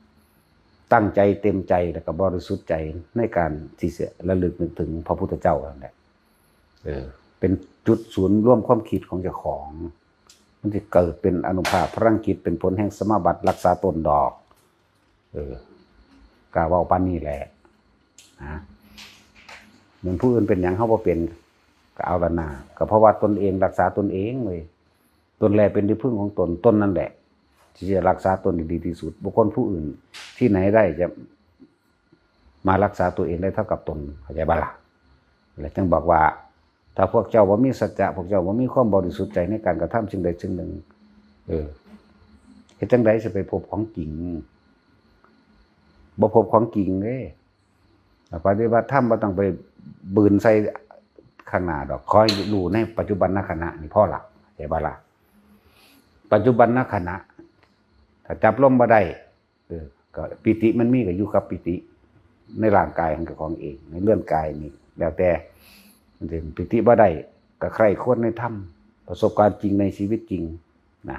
ตั้งใจเต็มใจแล้วก็บริสุทธิ์ใจในการที่จะระลึกนึกถึงพระพุทธเจ้านั่นแหละ เออ เป็นจุดศูนย์รวมความคิดของเจ้าของ มันสิเกิดเป็นอานุภาพพลังจิต เป็นผลแห่งสมาบัติรักษาตนดอก เออ กะเว้าปานนี้แหละ นะ เหมือนผู้อื่นเป็นหยังเฮาบ่เป็น ก็เอาละนา ก็เพราะว่าตนเองรักษาตนเองเว้ย ตนแลเป็นที่พึ่งของตน ตนนั่นแหละ ที่จะรักษาตนได้ดีที่สุด บุคคลผู้อื่นที่ไหนได้จะมารักษาตัวเองได้เท่ากับตน เข้าใจบ่ล่ะ? และจึงบอกว่า ถ้าพวกเจ้าบ่มีสัจจะ พวกเจ้าบ่มีความบริสุทธิ์ใจในการกระทำสิ่งใดสิ่งหนึ่ง เออ เฮ็ดจั่งใดสิไปพบของจริง บ่พบของจริงเด้ ปฏิบัติธรรมบ่ต้องไปบืนใส่ข้างหน้าดอก ขอให้รู้ในปัจจุบันขณะนี่พอละ เข้าใจบ่ล่ะ? ปัจจุบันขณะ ถ้าจับลมบ่ได้ เออ ก็ปีติมันมีก็อยู่กับปีติ ในร่างกายของเจ้าของเอง ในเรือนกายนี่ แล้วแต่ มันสิปีติบ่ได้ ก็ใคร่ครวญในธรรม ประสบการณ์จริงในชีวิตจริงนะ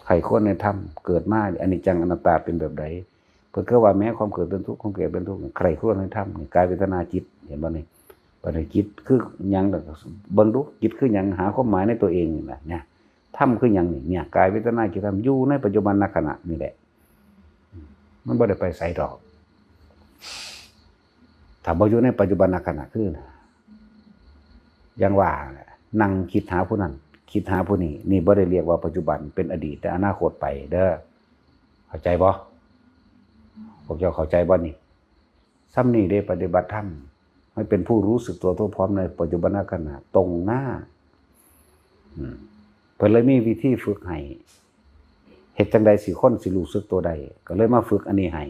ใคร่ครวญในธรรม เกิดมาอนิจจังอนัตตาเป็นแบบใด เพิ่นคือว่าแม้ความเกิดเป็นทุกข์ ความแก่เป็นทุกข์ ใคร่ครวญในธรรมนี่ กายเวทนาจิต เห็นบ่นี่ บัดนี้จิตคือหยังล่ะ เบิ่งดู จิตคือหยัง หาความหมายในตัวเองนี่ล่ะ เนี่ย ธรรมคือหยังนี่ เนี่ย กายเวทนาจิตธรรม อยู่ในปัจจุบันขณะนี่แหละ มันบ่ได้ไปไสดอก ถ้าบ่อยู่ในปัจจุบันขณะคือ อย่างว่าแหละ นั่งคิดหาผู้นั้น คิดหาผู้นี้ นี่บ่ได้เรียกว่าปัจจุบัน เป็นอดีต แต่อนาคตไปเด้อ เข้าใจบ่? พวกเจ้าเข้าใจบ่นี่? ส่ำนี้เด้ ปฏิบัติธรรม ให้เป็นผู้รู้สึกตัวทั่วพร้อมในปัจจุบันขณะ ตรงหน้า อืม เพิ่นเลยมีวิธีฝึกให้ เฮ็ดจั่งใดสิคนสิรู้สึกตัวได้ ก็เลยมาฝึกอันนี้ให้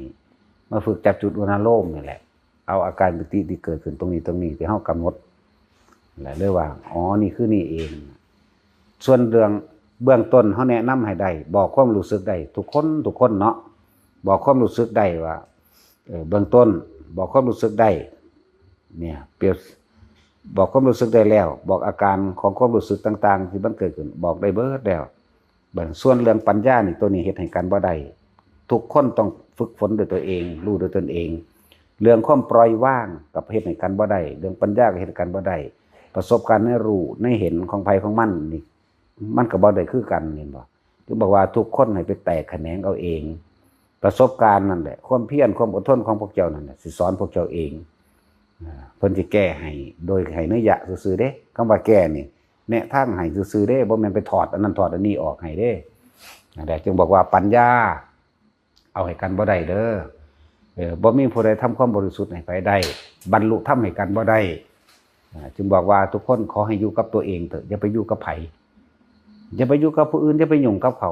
มาฝึกจับจุดอุณาโลมนี่แหละ เอาอาการปีติที่เกิดขึ้นตรงนี้ตรงนี้ที่เฮากำหนด และเรียกว่า อ๋อ นี่คือนี่เอง ส่วนเรื่อง เบื้องต้นเฮาแนะนำให้ได้ บอกความรู้สึกได้ทุกคน ทุกคนเนาะ บอกความรู้สึกได้ว่า เออ เบื้องต้น บอกความรู้สึกได้ เนี่ย เปรียบ บอกความรู้สึกได้แล้ว บอกอาการของความรู้สึกต่างๆ ที่มันเกิดขึ้น บอกได้เบิดแล้ว บัดส่วนเรื่องปัญญานี่ ตัวนี้เฮ็ดให้กันบ่ได้ ทุกคนต้องฝึกฝนด้วยตัวเอง รู้ด้วยตนเอง เรื่องความปล่อยวางก็เฮ็ดให้กันบ่ได้ เรื่องปัญญาก็เฮ็ดให้กันบ่ได้ ประสบการณ์ในรู้ในเห็นของไผของมันนี่ มันก็บ่ได้คือกัน เห็นบ่ จึงบอกว่าทุกคนให้ไปแตกแขนงเอาเอง ประสบการณ์นั่นแหละ ความเพียร ความอดทนของพวกเจ้านั่นแหละ สิสอนพวกเจ้าเอง อ่า เพิ่นสิแก้ให้ โดยให้นัยยะซื่อๆเด้ คำว่าแก้นี่ แนะทางให้ซื่อๆเด้ บ่แม่นไปถอดอันนั้นถอดอันนี้ออกให้เด้ นั่นแหละ จึงบอกว่าปัญญา เอาให้กันบ่ได้เด้อ เออ บ่มีผู้ใดทำความบริสุทธิ์ให้ไผได้ บรรลุธรรมให้กันบ่ได้ อ่า จึงบอกว่าทุกคนขอให้อยู่กับตัวเองเถอะ อย่าไปอยู่กับไผ อย่าไปอยู่กับผู้อื่น อย่าไปยุ่งกับเขา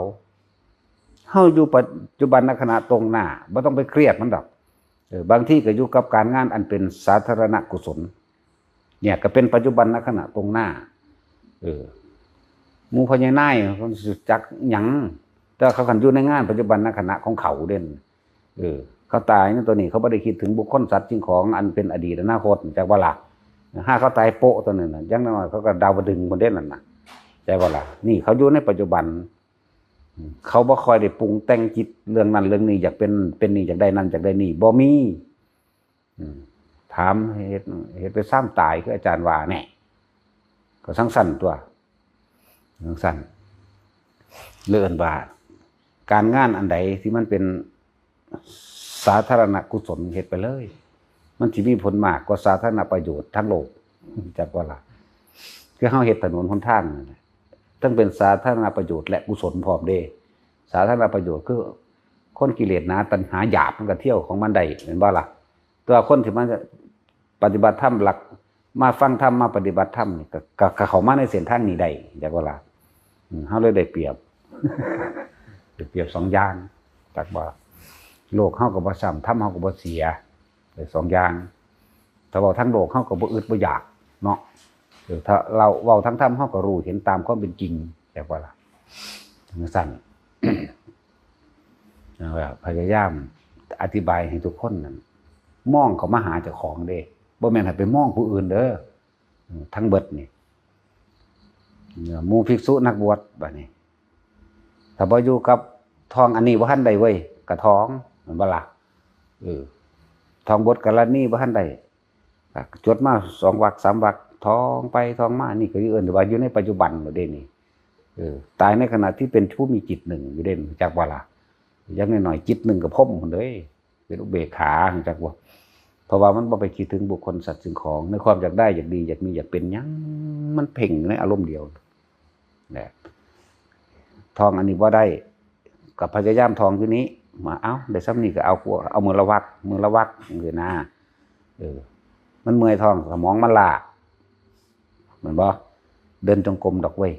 เฮาอยู่ปัจจุบันขณะตรงหน้า บ่ต้องไปเครียดมันดอก เออ บางทีก็อยู่กับการงานอันเป็นสาธารณกุศล เนี่ยก็เป็นปัจจุบันขณะตรงหน้า เออ หมู่พ่อใหญ่นายเขาสิจักหยัง แต่เขาคันอยู่ในงานปัจจุบันขณะของเขาเด่น เออ เขาตายในตัวนี้ เขาบ่ได้คิดถึงบุคคลสัตว์สิ่งของอันเป็นอดีตอนาคต จักว่าล่ะ หาเขาตายโป๊ะตัวนั้นน่ะ อย่างน้อยเขาก็ดาวดึงส์คนเด่นนั่นน่ะ จักว่าล่ะ นี่เขาอยู่ในปัจจุบัน เขาบ่ค่อยได้ปรุงแต่งจิตเรื่องนั้นเรื่องนี้ อยากเป็น เป็นนี่ อยากได้นั่น อยากได้นี่ บ่มี อืม ถาม เฮ็ด เฮ็ดไปซ้ำตาย คืออาจารย์ว่าแน่ ก็สังสั่นตัว สังสั่น เรื่องว่า การงานอันใดที่มันเป็นสาธารณกุศล เฮ็ดไปเลย มันสิมีผลมากกว่าสาธารณประโยชน์ทั้งโลก จักว่าล่ะ คือเฮาเฮ็ดถนนหนทางนั่นแหละ ทั้งเป็นสาธารณประโยชน์และกุศลพร้อมเด้ สาธารณประโยชน์คือ คนกิเลสหนาตัณหาหยาบมันก็เที่ยวของมันได้ เห็นบ่ล่ะ ตัวคนที่มันปฏิบัติธรรมหลัก มาฟังธรรม มาปฏิบัติธรรมนี่ก็ ก็ ก็เข้ามาในเส้นทางนี้ได้ จักว่าล่ะ อืม เฮาเลยได้เปรียบ ได้เปรียบสองอย่าง จักว่า โลกเฮาก็บ่ซ้ำ ธรรมเฮาก็บ่เสีย ได้สองอย่าง ถ้าเว้าทางโลกเฮาก็บ่อึดบ่อยากเนาะ เออ ถ้าเราเว้าทางธรรมเฮาก็รู้เห็นตามความเป็นจริง จักว่าล่ะ จังซั่น นั่นแหละ พยายามอธิบายให้ทุกคนนั่น มองเข้ามาหาเจ้าของเด้ บ่แม่นให้ไปมองผู้อื่นเด้อ ทั้งเบิดนี่ หมู่ภิกษุนักบวชบัดนี้ ถ้าบ่อยู่กับท่องอันนี้บ่ทันได้เว้ย กะท่อง แม่นบ่ล่ะ เออ ท่องบทกรณีบ่ทันได้ อ่ะ จดมาสองวรรคสามวรรค ท่องไปท่องมา นี่ก็เอิ้นว่าอยู่ในปัจจุบันเด้นี่ เออ ตายในขณะที่เป็นผู้มีจิตหนึ่งอยู่เด้ จักบ่ล่ะ อย่างน้อยๆจิตหนึ่งกับพรหมพุ้นเด้ เป็นอุเบกขา จักบ่ เพราะว่ามันบ่ไปคิดถึงบุคคลสัตว์สิ่งของ ในความอยากได้อยากดีอยากมีอยากเป็นหยัง มันเพ่งในอารมณ์เดียว แหละ ท่องอันนี้บ่ได้ ก็พยายามท่องอยู่นี้ มา เอ้า ได้ส่ำนี้ก็เอา เอามื้อละวรรค มื้อละวรรคจังซี้นะ เออ มันเมื่อยท้อง สมองมันล้า แม่นบ่ เดินจงกรมดอกเว้ย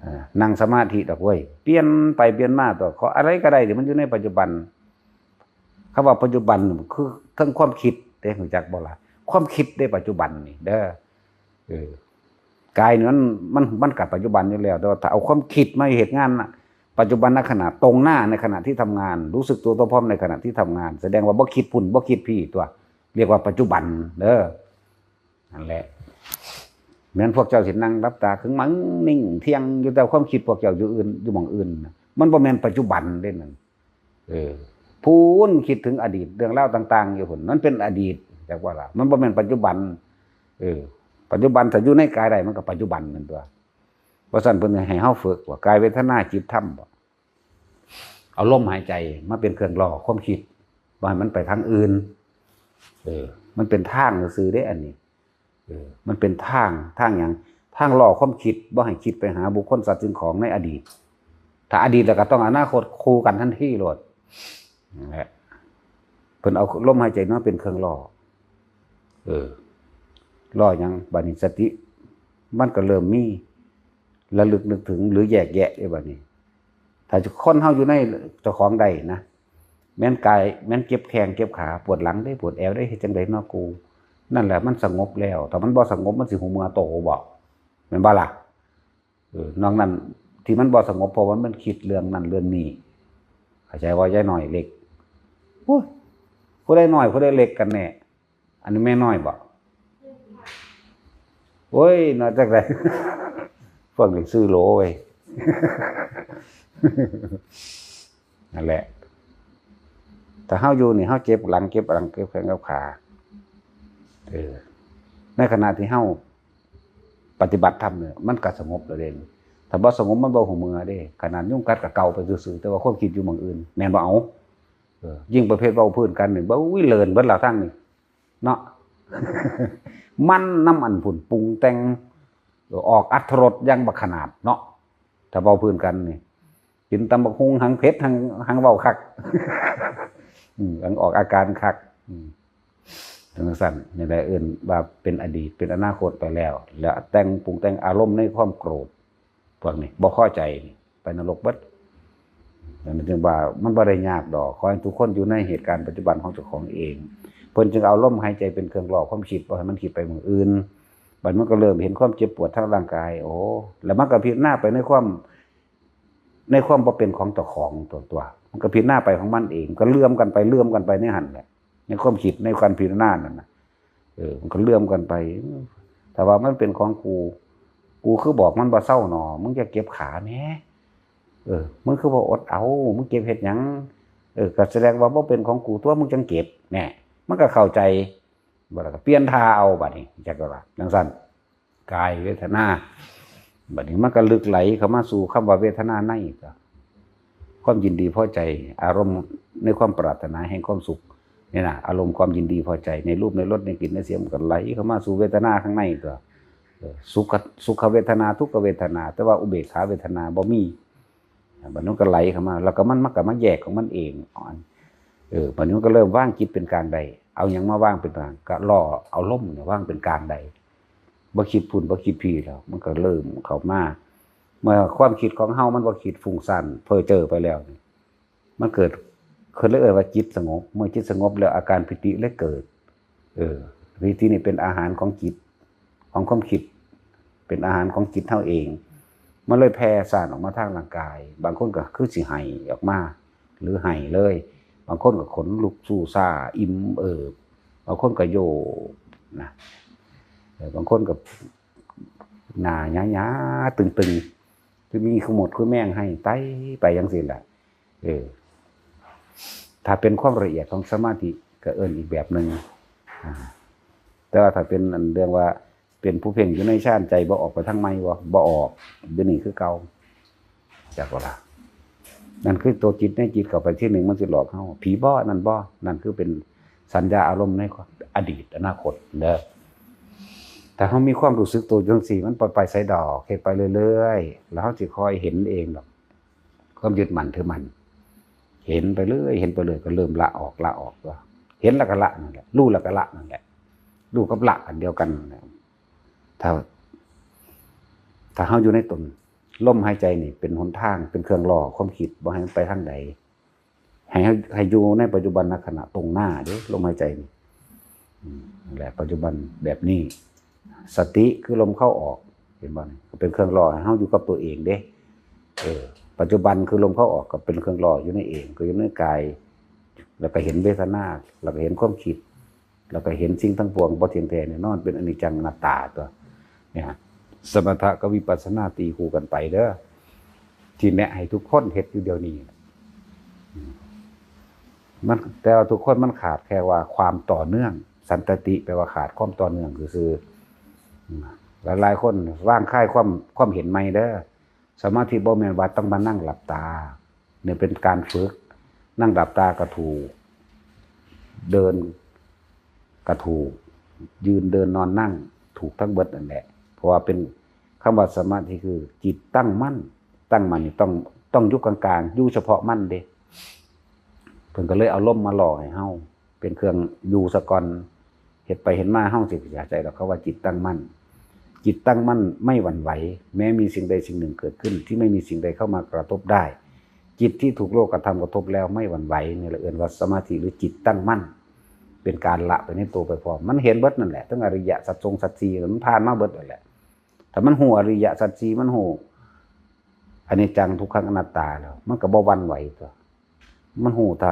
อ่า นั่งสมาธิดอกเว้ย เปลี่ยนไปเปลี่ยนมาตัว ขออะไรก็ได้ที่มันอยู่ในปัจจุบัน คำว่าปัจจุบันคือเทิงความคิดเด้ รู้จักบ่ล่ะ ความคิดเด้ปัจจุบันนี่เด้อ เออ กายนี่มัน มัน มันกับปัจจุบันอยู่แล้ว แต่ว่าถ้าเอาความคิดมาเฮ็ดงานน่ะ ปัจจุบันขณะ ตรงหน้าในขณะที่ทำงาน รู้สึกตัวทั่วพร้อมในขณะที่ทำงาน แสดงว่าบ่คิดพุ้น บ่คิดพี้ตัว เรียกว่าปัจจุบันเด้อ นั่นแหละ แม่นพวกเจ้าสินั่งหลับตาขึงมังนิ่งเที่ยงอยู่ แต่ความคิดพวกเจ้าอยู่อื่น อยู่หม่องอื่นน่ะ มันบ่แม่นปัจจุบันเด้นั่น เออ พุ้นคิดถึงอดีต เรื่องราวต่างๆอยู่พุ้น มันเป็นอดีต จักว่าล่ะ มันบ่แม่นปัจจุบัน เออ ปัจจุบันถ้าอยู่ในกายได้มันก็ปัจจุบันนั่นตัว เพราะฉะนั้นเพิ่นให้เฮาฝึกว่ากายเวทนาจิตธรรมบ่ เอาลมหายใจมาเป็นเครื่องล่อความคิด บ่ให้มันไปทางอื่น เออ มันเป็นทางซื่อๆเด้อันนี้ เออ มันเป็นทาง ทางหยัง ทางล่อความคิด บ่ให้คิดไปหาบุคคลสัตว์สิ่งของในอดีต ถ้าอดีตแล้วก็ต้องอนาคตคู่กันทันทีโลด นั่นแหละ เพิ่นเอาลมหายใจมาเป็นเครื่องล่อ เออ ล่อหยัง บัดนี้สติ มันก็เริ่มมี ระลึกนึกถึง หรือแยกแยะได้บัดนี้ ถ้าคนเฮาอยู่ในเจ้าของได้นะ แม่นกาย แม่นเจ็บแข้งเจ็บขา ปวดหลังเด้ ปวดแอวเด้ เฮ็ดจั่งใดเนาะกู นั่นแหละมันสงบแล้ว ถ้ามันบ่สงบมันสิหูเมือโตบ่ แม่นบ่ล่ะ เออ นอกนั้น ที่มันบ่สงบ เพราะว่ามันคิดเรื่องนั้นเรื่องนี้ เข้าใจว่าย่ายน้อยเล็ก โอ้ย ผู้ใดน้อยผู้ใดเล็กกันแน่ อันนี้แม่น้อยบ่ โอ้ย น้อยจักใด พวกนี้ซื้อโหลไว้ นั่นแหละ ถ้าเฮาอยู่นี่ เฮาเจ็บหลัง เจ็บหลัง เจ็บแข้งกับขา เออ ในขณะที่เฮาปฏิบัติธรรมเนี่ย มันก็สงบแล้วเด้ ถ้าบ่สงบ มันบ่ฮู้เมื่อเด้ ขนาดยุงกัดก็เกาไปซื่อๆ แต่ว่าความคิดอยู่หม่องอื่น แม่นบ่ เอา เออ ยิ่งประเภทเว้าพื้นกันนี่ บ่ อุ้ย เลินเบิดแล้วทางนี้ เนาะ มันนำอันพุ้นปรุงแต่ง เออ ออกอรรถรสอย่างบักขนาดเนาะ ถ้าเว้าพื้นกันนี่ กินตำบักหุ่งหังเผ็ดหัง หังเว้าคัก อืม หังออกอาการคัก อืม จังซั่น นี่แหละเอิ้นว่าเป็นอดีต เป็นอนาคตไปแล้ว แล้วแต่งปรุงแต่งอารมณ์ในความโกรธ พวกนี้บ่พอใจนี่ ไปนรกเบิด นั่นจึงว่ามันบ่ได้ยากดอก ขอให้ทุกคนอยู่ในเหตุการณ์ปัจจุบันของเจ้าของเอง เพิ่นจึงเอาลมหายใจเป็นเครื่องล่อความคิด บ่ให้มันคิดไปหม่องอื่น บัดมันก็เริ่มเห็นความเจ็บปวดทางร่างกาย โอ้ แล้วมันก็พิจารณาไปในความ ในความบ่เป็นของเจ้าของตัวตัว มันก็พิจารณาไปของมันเอง ก็เลื่อมกันไป เลื่อมกันไปในหั่นแหละ ในความคิด ในการพิจารณานั่นน่ะ เออ มันก็เลื่อมกันไป แต่ว่ามันเป็นของกู กูคือบอกมันบ่เซาหนอ มึงอย่าเก็บขาแหม เออ มึงคือบ่อดเอา มึงเก็บเฮ็ดหยัง เออ ก็แสดงว่าบ่เป็นของกูตัว มึงจังเก็บ แน่ มันก็เข้าใจ บ่ล่ะ ก็เปลี่ยนท่าเอาบัดนี้ จักว่าจังซั่น กายเวทนา บัดนี้มันก็ลึกไหลเข้ามาสู่คำว่าเวทนาใน ก็ความยินดีพอใจ อารมณ์ในความปรารถนาแห่งความสุข นี่นะ อารมณ์ความยินดีพอใจในรูป ในรส ในกลิ่น ในเสียง มันก็ไหลเข้ามาสู่เวทนาข้างในตัว เออ สุข สุขเวทนา ทุกขเวทนา แต่ว่าอุเบกขาเวทนาบ่มี บัดนี้มันก็ไหลเข้ามา แล้วก็มัน มันก็มาแยกของมันเอง อ่อน เออ บัดนี้มันก็เริ่มวางจิตเป็นกลางได้ เอาหยังมาวางเป็นกลาง ก็ล่อเอาลมเนี่ย วางเป็นกลางได้ บ่คิดพุ้น บ่คิดพี้แล้ว มันก็เริ่มเข้ามา เมื่อความคิดของเฮามันบ่คิดฟุ้งซ่านเพ้อเจ้อไปแล้วนี่ มันเกิด เพิ่นเลยเอิ้นว่าจิตสงบ เมื่อจิตสงบแล้วอาการปีติเลยเกิด เออ ปีตินี่เป็นอาหารของจิต ของความคิด เป็นอาหารของจิตเฮาเอง มันเลยแผ่ซ่านออกมาทางร่างกาย บางคนก็คือสิไห้ออกมา หรือไห้เลย บางคนก็ขนลุกสู้ซ่า อิ่มเอิบ บางคนก็โยกนะ เออ บางคนก็หน้าหยาๆ ตึงๆ คือมีขมวดคือแมงไห้ไต่ไปจังซี่แหละ เออ ถ้าเป็นความละเอียดของสมาธิก็เอิ้นอีกแบบหนึ่ง อ่า แต่ว่าถ้าเป็นอันเรื่องว่าเป็นผู้เพ่งอยู่ในฌาน ใจบ่ออกไปทางใหม่บ่ บ่ออก เดี๋ยวนี้คือเก่า จักว่าล่ะ นั่นคือตัวจิตในจิตเข้าไปทีหนึ่ง มันสิหลอกเฮา ผีบ่ นั่นบ่ นั่นคือเป็นสัญญาอารมณ์ในอดีตอนาคตเด้อ ถ้าเฮามีความรู้สึกตัวจังซี่ มันบ่ไปไสดอก เฮ็ดไปเรื่อยๆ แล้วเฮาสิค่อยเห็นเองดอก ความยึดมั่นถือมั่น เห็นไปเรื่อย เห็นไปเรื่อย ก็เริ่มละออก ละออก ว่า เห็นแล้วก็ละนั่นแหละ รู้แล้วก็ละนั่นแหละ รู้กับละอันเดียวกันนั่นแหละ ถ้า ถ้าเฮาอยู่ในตน ลมหายใจนี่เป็นหนทาง เป็นเครื่องล่อความคิด บ่ให้มันไปทางใด ให้เฮา ให้อยู่ในปัจจุบันขณะตรงหน้าเด้ ลมหายใจนี่ อืม นั่นแหละ ปัจจุบันแบบนี้ สติคือลมเข้าออก เห็นบ่นี่ ก็เป็นเครื่องล่อให้เฮาอยู่กับตัวเองเด้ เออ ปัจจุบันคือลมเข้าออก ก็เป็นเครื่องล่ออยู่ในเอง ก็อยู่ในกาย แล้วก็เห็นเวทนา แล้วก็เห็นความคิด แล้วก็เห็นสิ่งทั้งปวงบ่เที่ยงแท้แน่นอน เป็นอนิจจังอนัตตาตัว เนี่ย สมถะกับวิปัสสนาตีคู่กันไปเด้อ ที่แนะให้ทุกคนเฮ็ดอยู่เดี๋ยวนี้ อืม มัน แต่ว่าทุกคนมันขาดแค่ว่าความต่อเนื่อง สันตติแปลว่าขาดความต่อเนื่องซื่อๆ อืม หลายๆ คนวางคายความ ความเห็นใหม่เด้อ สมาธิบ่แม่นว่าต้องมานั่งหลับตา เนี่ยเป็นการฝึก นั่งหลับตาก็ถูก เดินก็ถูก ยืนเดินนอนนั่ง ถูกทั้งเบิดนั่นแหละ เพราะว่าเป็น คำว่าสมาธิคือจิตตั้งมั่น ตั้งมั่นนี่ต้อง ต้องอยู่กลางๆ อยู่เฉพาะมันเด้ เพิ่นก็เลยเอาลมมาล่อให้เฮา เป็นเครื่องอยู่ซะก่อน เฮ็ดไปเฮ็ดมาเฮาสิเข้าใจดอก คำว่าจิตตั้งมั่น จิตตั้งมั่นไม่หวั่นไหว แม้มีสิ่งใดสิ่งหนึ่งเกิดขึ้น ที่ไม่มีสิ่งใดเข้ามากระทบได้ จิตที่ถูกโลกธรรมกระทบแล้วไม่หวั่นไหว นี่แหละเอิ้นว่าสมาธิหรือจิตตั้งมั่น เป็นการละไปในตัวไปพร้อม มันเห็นเบิดนั่นแหละ ทั้งอริยสัจทรงสัจสี่ มันผ่านมาเบิดนั่นแหละ ถ้ามันฮู้อริยสัจสี่ มันฮู้ อนิจจังทุกขังอนัตตาแล้ว มันก็บ่หวั่นไหวตัว มันฮู้ถ้า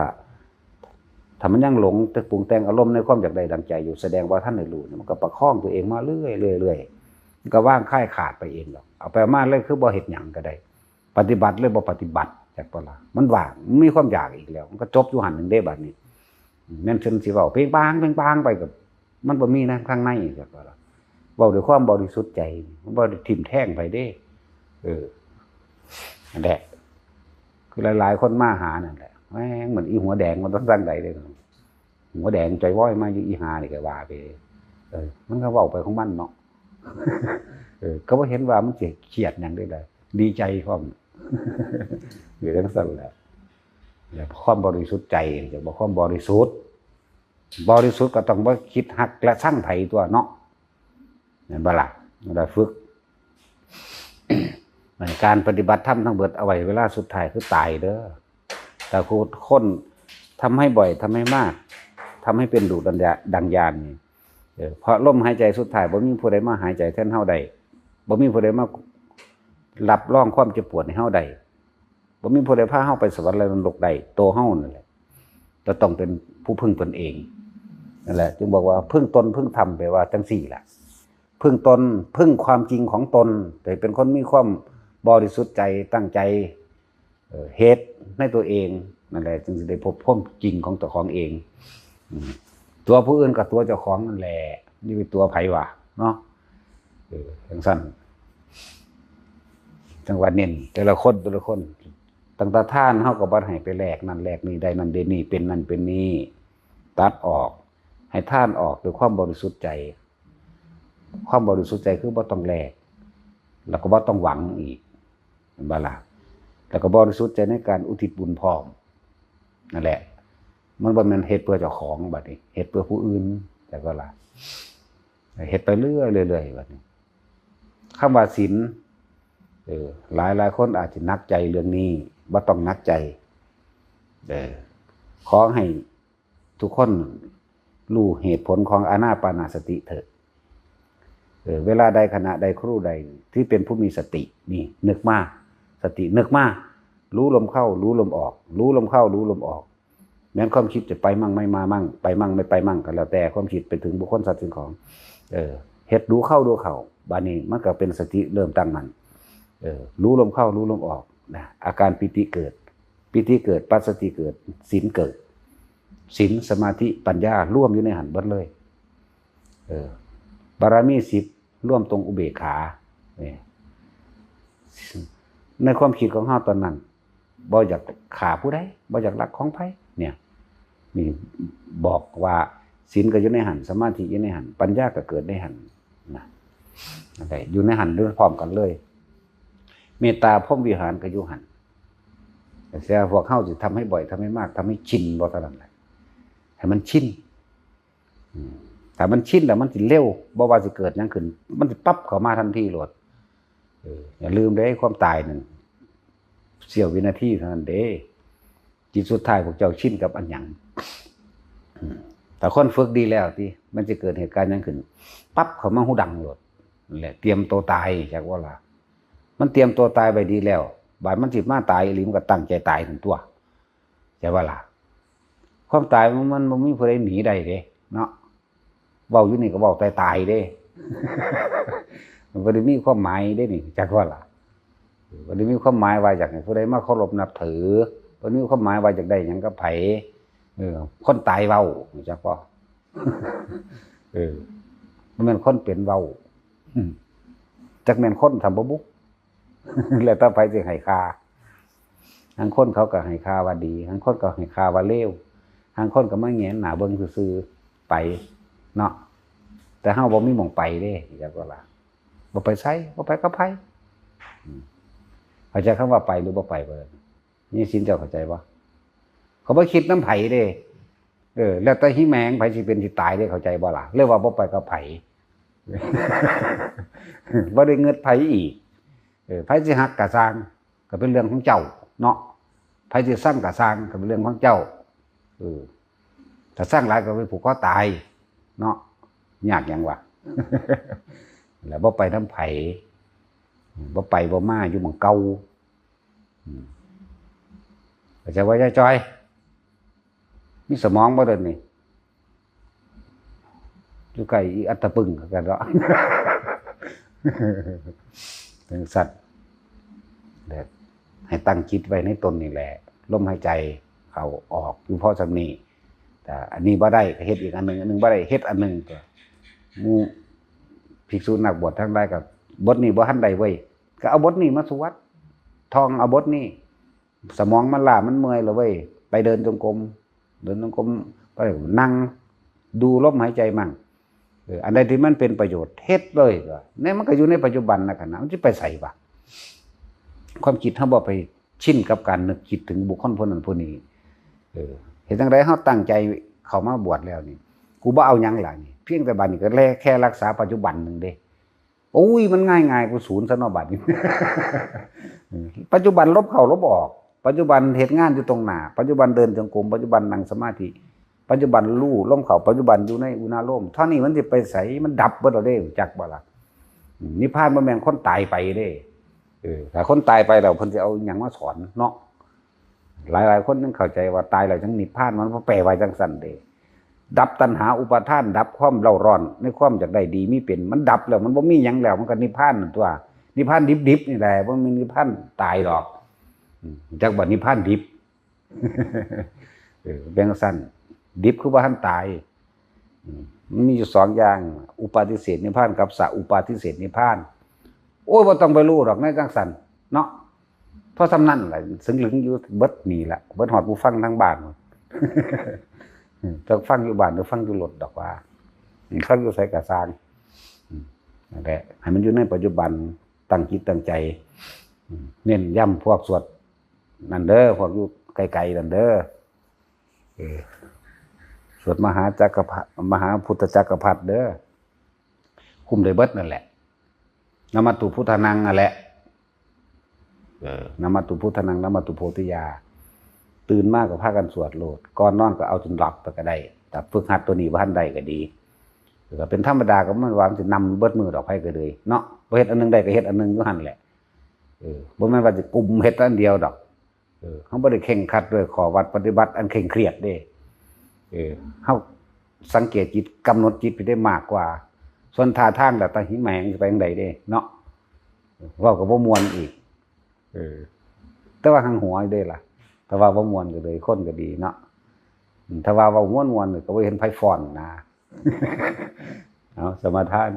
ถ้ามันยังหลงแต่ปรุงแต่งอารมณ์ในความอยากได้ดังใจอยู่ แสดงว่าทันได้รู้เนี่ย มันก็ประคองตัวเองมาเรื่อยๆเรื่อยๆ มันก็วางคลายขาดไปเองดอก เอาไปเอามาเลยคือบ่เฮ็ดหยังก็ได้ ปฏิบัติเลยบ่ปฏิบัติ จักบ่ล่ะ มันว่าง มันมีความอยากอีกแล้ว มันก็จบอยู่หั่นหนึ่งเด้บัดนี้ แม่นเพิ่นสิเว้าเพ่งปางเพ่งปางไปก็ มันบ่มีนะข้างใน จักบ่ล่ะ เว้าด้วยความบริสุทธิ์ใจ มันบ่ได้ทิ่มแทงไผเด้ เออ นั่นแหละ คือหลายๆคนมาหานั่นแหละ แม่งเหมือนอีหัวแดงมันต้องสร้างใดเลย หัวแดงจ่อยว้อยมาอยู่อีหานี่ก็ว่าไป เออ มันก็เว้าไปของมันเนาะ เออ ก็บ่เห็นว่ามันสิเครียดหยังเด้ล่ะ ดีใจพร้อม อยู่จังซั่นแหละ แล้วความบริสุทธิ์ใจ จะบอกความบริสุทธิ์ บริสุทธิ์ก็ต้องบ่คิดฮักและชังไผตัวเนาะ แม่นบ่ล่ะ เวลาฝึก การปฏิบัติธรรมทั้งเบิดเอาไว้เวลาสุดท้ายคือตายเด้อ แต่คนทำให้บ่อย ทำให้มาก ทำให้เป็นดุจดังยา ดังยานนี่ เออ เพราะลมหายใจสุดท้ายบ่มีผู้ใดมาหายใจแทนเฮาได้ บ่มีผู้ใดมารับรองความเจ็บปวดให้เฮาได้ บ่มีผู้ใดพาเฮาไปสวรรค์และนรกได้ ตัวเฮานั่นแหละ จะต้องเป็นผู้พึ่งตนเอง นั่นแหละ จึงบอกว่าพึ่งตนพึ่งธรรม แปลว่าจังซี่ล่ะ พึ่งตน พึ่งความจริงของตน แต่เป็นคนมีความบริสุทธิ์ใจ ตั้งใจ เอ่อ เฮ็ดในตัวเอง นั่นแหละ จึงสิได้พบความจริงของเจ้าของเอง อืม ตัวผู้อื่นก็ตัวเจ้าของนั่นแหละ อย่าไปตัวไผว่าเนาะ เออ จังซั่น จังว่าเน้นแต่ละคน แต่ละคน ตั้งแต่ทานเฮาก็บ่ให้ไปแลกนั่นแลกนี่ ได้นั่นได้นี่ เป็นนั่นเป็นนี่ ตัดออก ให้ทานออกด้วยความบริสุทธิ์ใจ ความบริสุทธิ์ใจคือบ่ต้องแลก แล้วก็บ่ต้องหวังอีก เห็นบ่ล่ะ แล้วก็บริสุทธิ์ใจในการอุทิศบุญพร้อม นั่นแหละ มันบ่แม่นเฮ็ดเพื่อเจ้าของบัดนี้ เฮ็ดเพื่อผู้อื่น จักบ่ล่ะ เฮ็ดไปเรื่อยๆเรื่อยๆบัดนี้ คำว่าศีล เออ หลายๆคนอาจสิหนักใจเรื่องนี้ บ่ต้องหนักใจ เออ ขอให้ทุกคนรู้เหตุผลของอานาปานสติเถอะ เออ เวลาใดขณะใดครู่ใดที่เป็นผู้มีสติ นี่ นึกมา สตินึกมา รู้ลมเข้า รู้ลมออก รู้ลมเข้า รู้ลมออก แม้นความคิดจะไปมั่งไม่มามั่ง ไปมั่งไม่ไปมั่งก็แล้วแต่ ความคิดไปถึงบุคคลสัตว์สิ่งของ เออ เฮ็ดรู้เข้ารู้เข้า บัดนี้มันก็เป็นสติเริ่มตั้งมั่น เออ รู้ลมเข้า รู้ลมออก นะ อาการปีติเกิด ปีติเกิด ปัสสติเกิด ศีลเกิด ศีล สมาธิ ปัญญา รวมอยู่ในหั่นเบิดเลย เออ บารมีสิบ รวมตรงอุเบกขา นี่ ในความคิดของเฮาตอนนั้น บ่อยากฆ่าผู้ใด บ่อยากลักของไผ เนี่ย นี่บอกว่าศีลก็อยู่ในหั่น สมาธิอยู่ในหั่น ปัญญาก็เกิดในหั่น นะ นั่นแหละ อยู่ในหั่นด้วยพร้อมกันเลย เมตตาพรหมวิหารก็อยู่หั่น แต่พวกเฮาสิทำให้บ่อย ทำให้มาก ทำให้ชิน บ่เท่านั้นแหละ ให้มันชิน อืม ถ้ามันชินแล้วมันสิเร็ว บ่ว่าสิเกิดหยังขึ้น มันสิปั๊บเข้ามาทันทีโลด เออ อย่าลืมเด้ ความตายนั่น เสี้ยววินาทีเท่านั้นเด้ จิตสุดท้ายพวกเจ้าชินกับอันหยัง อืม ถ้าคนฝึกดีแล้วติ มันสิเกิดเหตุการณ์หยังขึ้น ปั๊บเข้ามาหูดังโลด นั่นแหละ เตรียมตัวตาย จักบ่ล่ะ มันเตรียมตัวตายไว้ดีแล้ว บาดมันสิมาตายอีหลี มันก็ตั้งใจตายนั่นตัว ใช่บ่ล่ะ ความตายมัน มันบ่มีผู้ใดหนีได้เด้ เนาะ เว้าอยู่นี่ก็เว้าแต่ตายเด้ มันบ่ได้มีความหมายเด้นี่ จักว่าล่ะ บ่ได้มีความหมายว่าอยากให้ผู้ใดมาเคารพนับถือ บ่ได้มีความหมายว่าอยากได้หยังกับไผ เออ คนตายเว้า จักบ่ เออ มันเป็นคนเป็นเว้า อืม จักแม่นคนทำบ่บุ แล้วแต่ไผสิให้ค่า บางคนเขาก็ให้ค่าว่าดี บางคนก็ให้ค่าว่าเลว บางคนก็มาแหงนหน้าเบิ่งซื่อๆ ไป เนาะ แต่เฮาบ่มีหม่องไปเด้ จักว่าล่ะ บ่ไปไส บ่ไปกับไผ อืม เข้าใจคำว่าไปหรือบ่ไปบ่ นี่ศีลเจ้าเข้าใจบ่ เขาบ่คิดนำไผเด้ เออ แล้วแต่หิแมงไผสิเป็นสิตายเด้ เข้าใจบ่ล่ะ เรียกว่าบ่ไปกับไผ บ่ได้เงิดไผอีก เออ ไผสิฮักก็ซ่าง ก็เป็นเรื่องของเจ้า เนาะ ไผสิซังก็ซ่าง ก็เป็นเรื่องของเจ้า เออ ถ้าซังหลายก็ไปผูกคอตาย เนาะ ยากหยังวะ แล้วบ่ไปนำไผ บ่ไปบ่มาอยู่หม่องเก่า เข้าใจว่าจอย มีสมองบ่เด้อนี่ อยู่ใกล้อีอัตตะปึงคือกันเนาะ จั่งซั้น แบบให้ตั้งจิตไว้ในตนนี่แหละ ลมหายใจเข้าออกอยู่พอส่ำนี้ แต่อันนี้บ่ได้ก็เฮ็ดอีกอันหนึ่ง อันหนึ่งบ่ได้เฮ็ดอันหนึ่ง ก็หมู่ภิกษุนักบวชทั้งหลายก็ บทนี้บ่ทันได้เว้ย ก็เอาบทนี้มาสวด ท่องเอาบทนี้ สมองมันล้ามันเมื่อยแล้วเว้ย ไปเดินจงกรม เดินจงกรม ไปนั่งดูลมหายใจมั่ง เออ อันใดที่มันเป็นประโยชน์เฮ็ดเลย ก็เนี่ยมันก็อยู่ในปัจจุบันนะ ขณะมันสิไปไสวะ ความคิดเฮาบ่ไปชินกับการนึกคิดถึงบุคคลผู้นั้นผู้นี้ เออ เฮ็ดจั่งใดเฮาตั้งใจเข้ามาบวชแล้วนี่ กูบ่เอาหยังล่ะนี่ เพียงแต่บัดนี้ก็แลแค่รักษาปัจจุบันหนึ่งเด้ โอ้ย มันง่ายๆ กูศูนย์ซะเนาะบัดนี้ ปัจจุบันลบเข้าลบออก ปัจจุบันเฮ็ดงานอยู่ตรงหน้า ปัจจุบันเดินจงกรม ปัจจุบันนั่งสมาธิ ปัจจุบันรู้ลมเข้า ปัจจุบันอยู่ในอุณาโลม เท่านี้มันสิไปไส มันดับเบิดแล้วเด้ จักบ่ล่ะ อืม นิพพานบ่แม่นคนตายไปเด้ เออ ถ้าคนตายไปแล้วเพิ่นสิเอาหยังมาสอนเนาะ หลายๆ คนยังเข้าใจว่าตายแล้วจั่งนิพพาน มันบ่แปลว่าจั่งซั้นเด้ ดับตัณหาอุปาทาน ดับความเร่าร้อนในความอยากได้ดีมีเป็น มันดับแล้ว มันบ่มีหยังแล้ว มันก็นิพพานนั่นตั๊ว นิพพานดิบๆ นี่แหละ บ่แม่นนิพพานตายดอก อืม จักบ่นิพพานดิบ เออ แบ่งซั่น ดิบคือบ่ทันตาย อืม มันมีอยู่สองอย่าง อุปาทิเสสนิพพานกับสะอุปาทิเสสนิพพาน โอ้ย บ่ต้องไปรู้ดอกในจั่งซั้นเนาะ เพราะส่ำนั้นล่ะ ซึ่งลึงอยู่เบิดนี่ล่ะ เบิดฮอดผู้ฟังทางบ้าน อืม จักฟังอยู่บ้านหรือฟังอยู่รถดอกว่า อืม ฟังอยู่ไสก็ซ่าง อืม นั่นแหละ ให้มันอยู่ในปัจจุบัน ตั้งจิตตั้งใจ อืม เน้นย้ำพวกสวดนั่นเด้อ พวกอยู่ไกลๆ นั่นเด้อ เออ สวดมหาจักรพรรดิ มหาพุทธจักรพรรดิเด้อ คุ้มได้เบิดนั่นแหละ นะมาตุพุทธานังนั่นแหละ เออ นะมาตุพุทธานัง นะมาตุโพธิยา ตื่นมาก็พากันสวดโลด ก่อนนอนก็เอาจนหลับไปก็ได้ แต่ฝึกหัดตัวนี้บ่ทันได้ก็ดี ก็เป็นธรรมดา ก็มันว่ามันสินำเบิดมื้อดอก ไผก็เลยเนาะ บ่เฮ็ดอันหนึงได้ก็เฮ็ดอันหนึงอยู่หั่นแหละ เออ บ่แม่นว่าสิกุมเฮ็ดอันเดียวดอก เออ เฮาบ่ได้เคร่งครัดด้วยข้อวัดปฏิบัติอันเคร่งเครียดเด้ เออ เฮาสังเกตจิต กำหนดจิตไปได้มากกว่า ส่วนท่าทางแล้วแต่หิแหมงสิไปจั่งใดเด้เนาะ เว้าก็บ่ม่วนอีก เออ แต่ว่าหังหัวอยู่เด้ล่ะ แต่ว่าบ่ม่วนก็เลย คนก็ดีเนาะ อืม ถ้าว่าเว้าม่วนๆ ก็บ่เห็นไผฟ้อนนะ เอา สมาทาน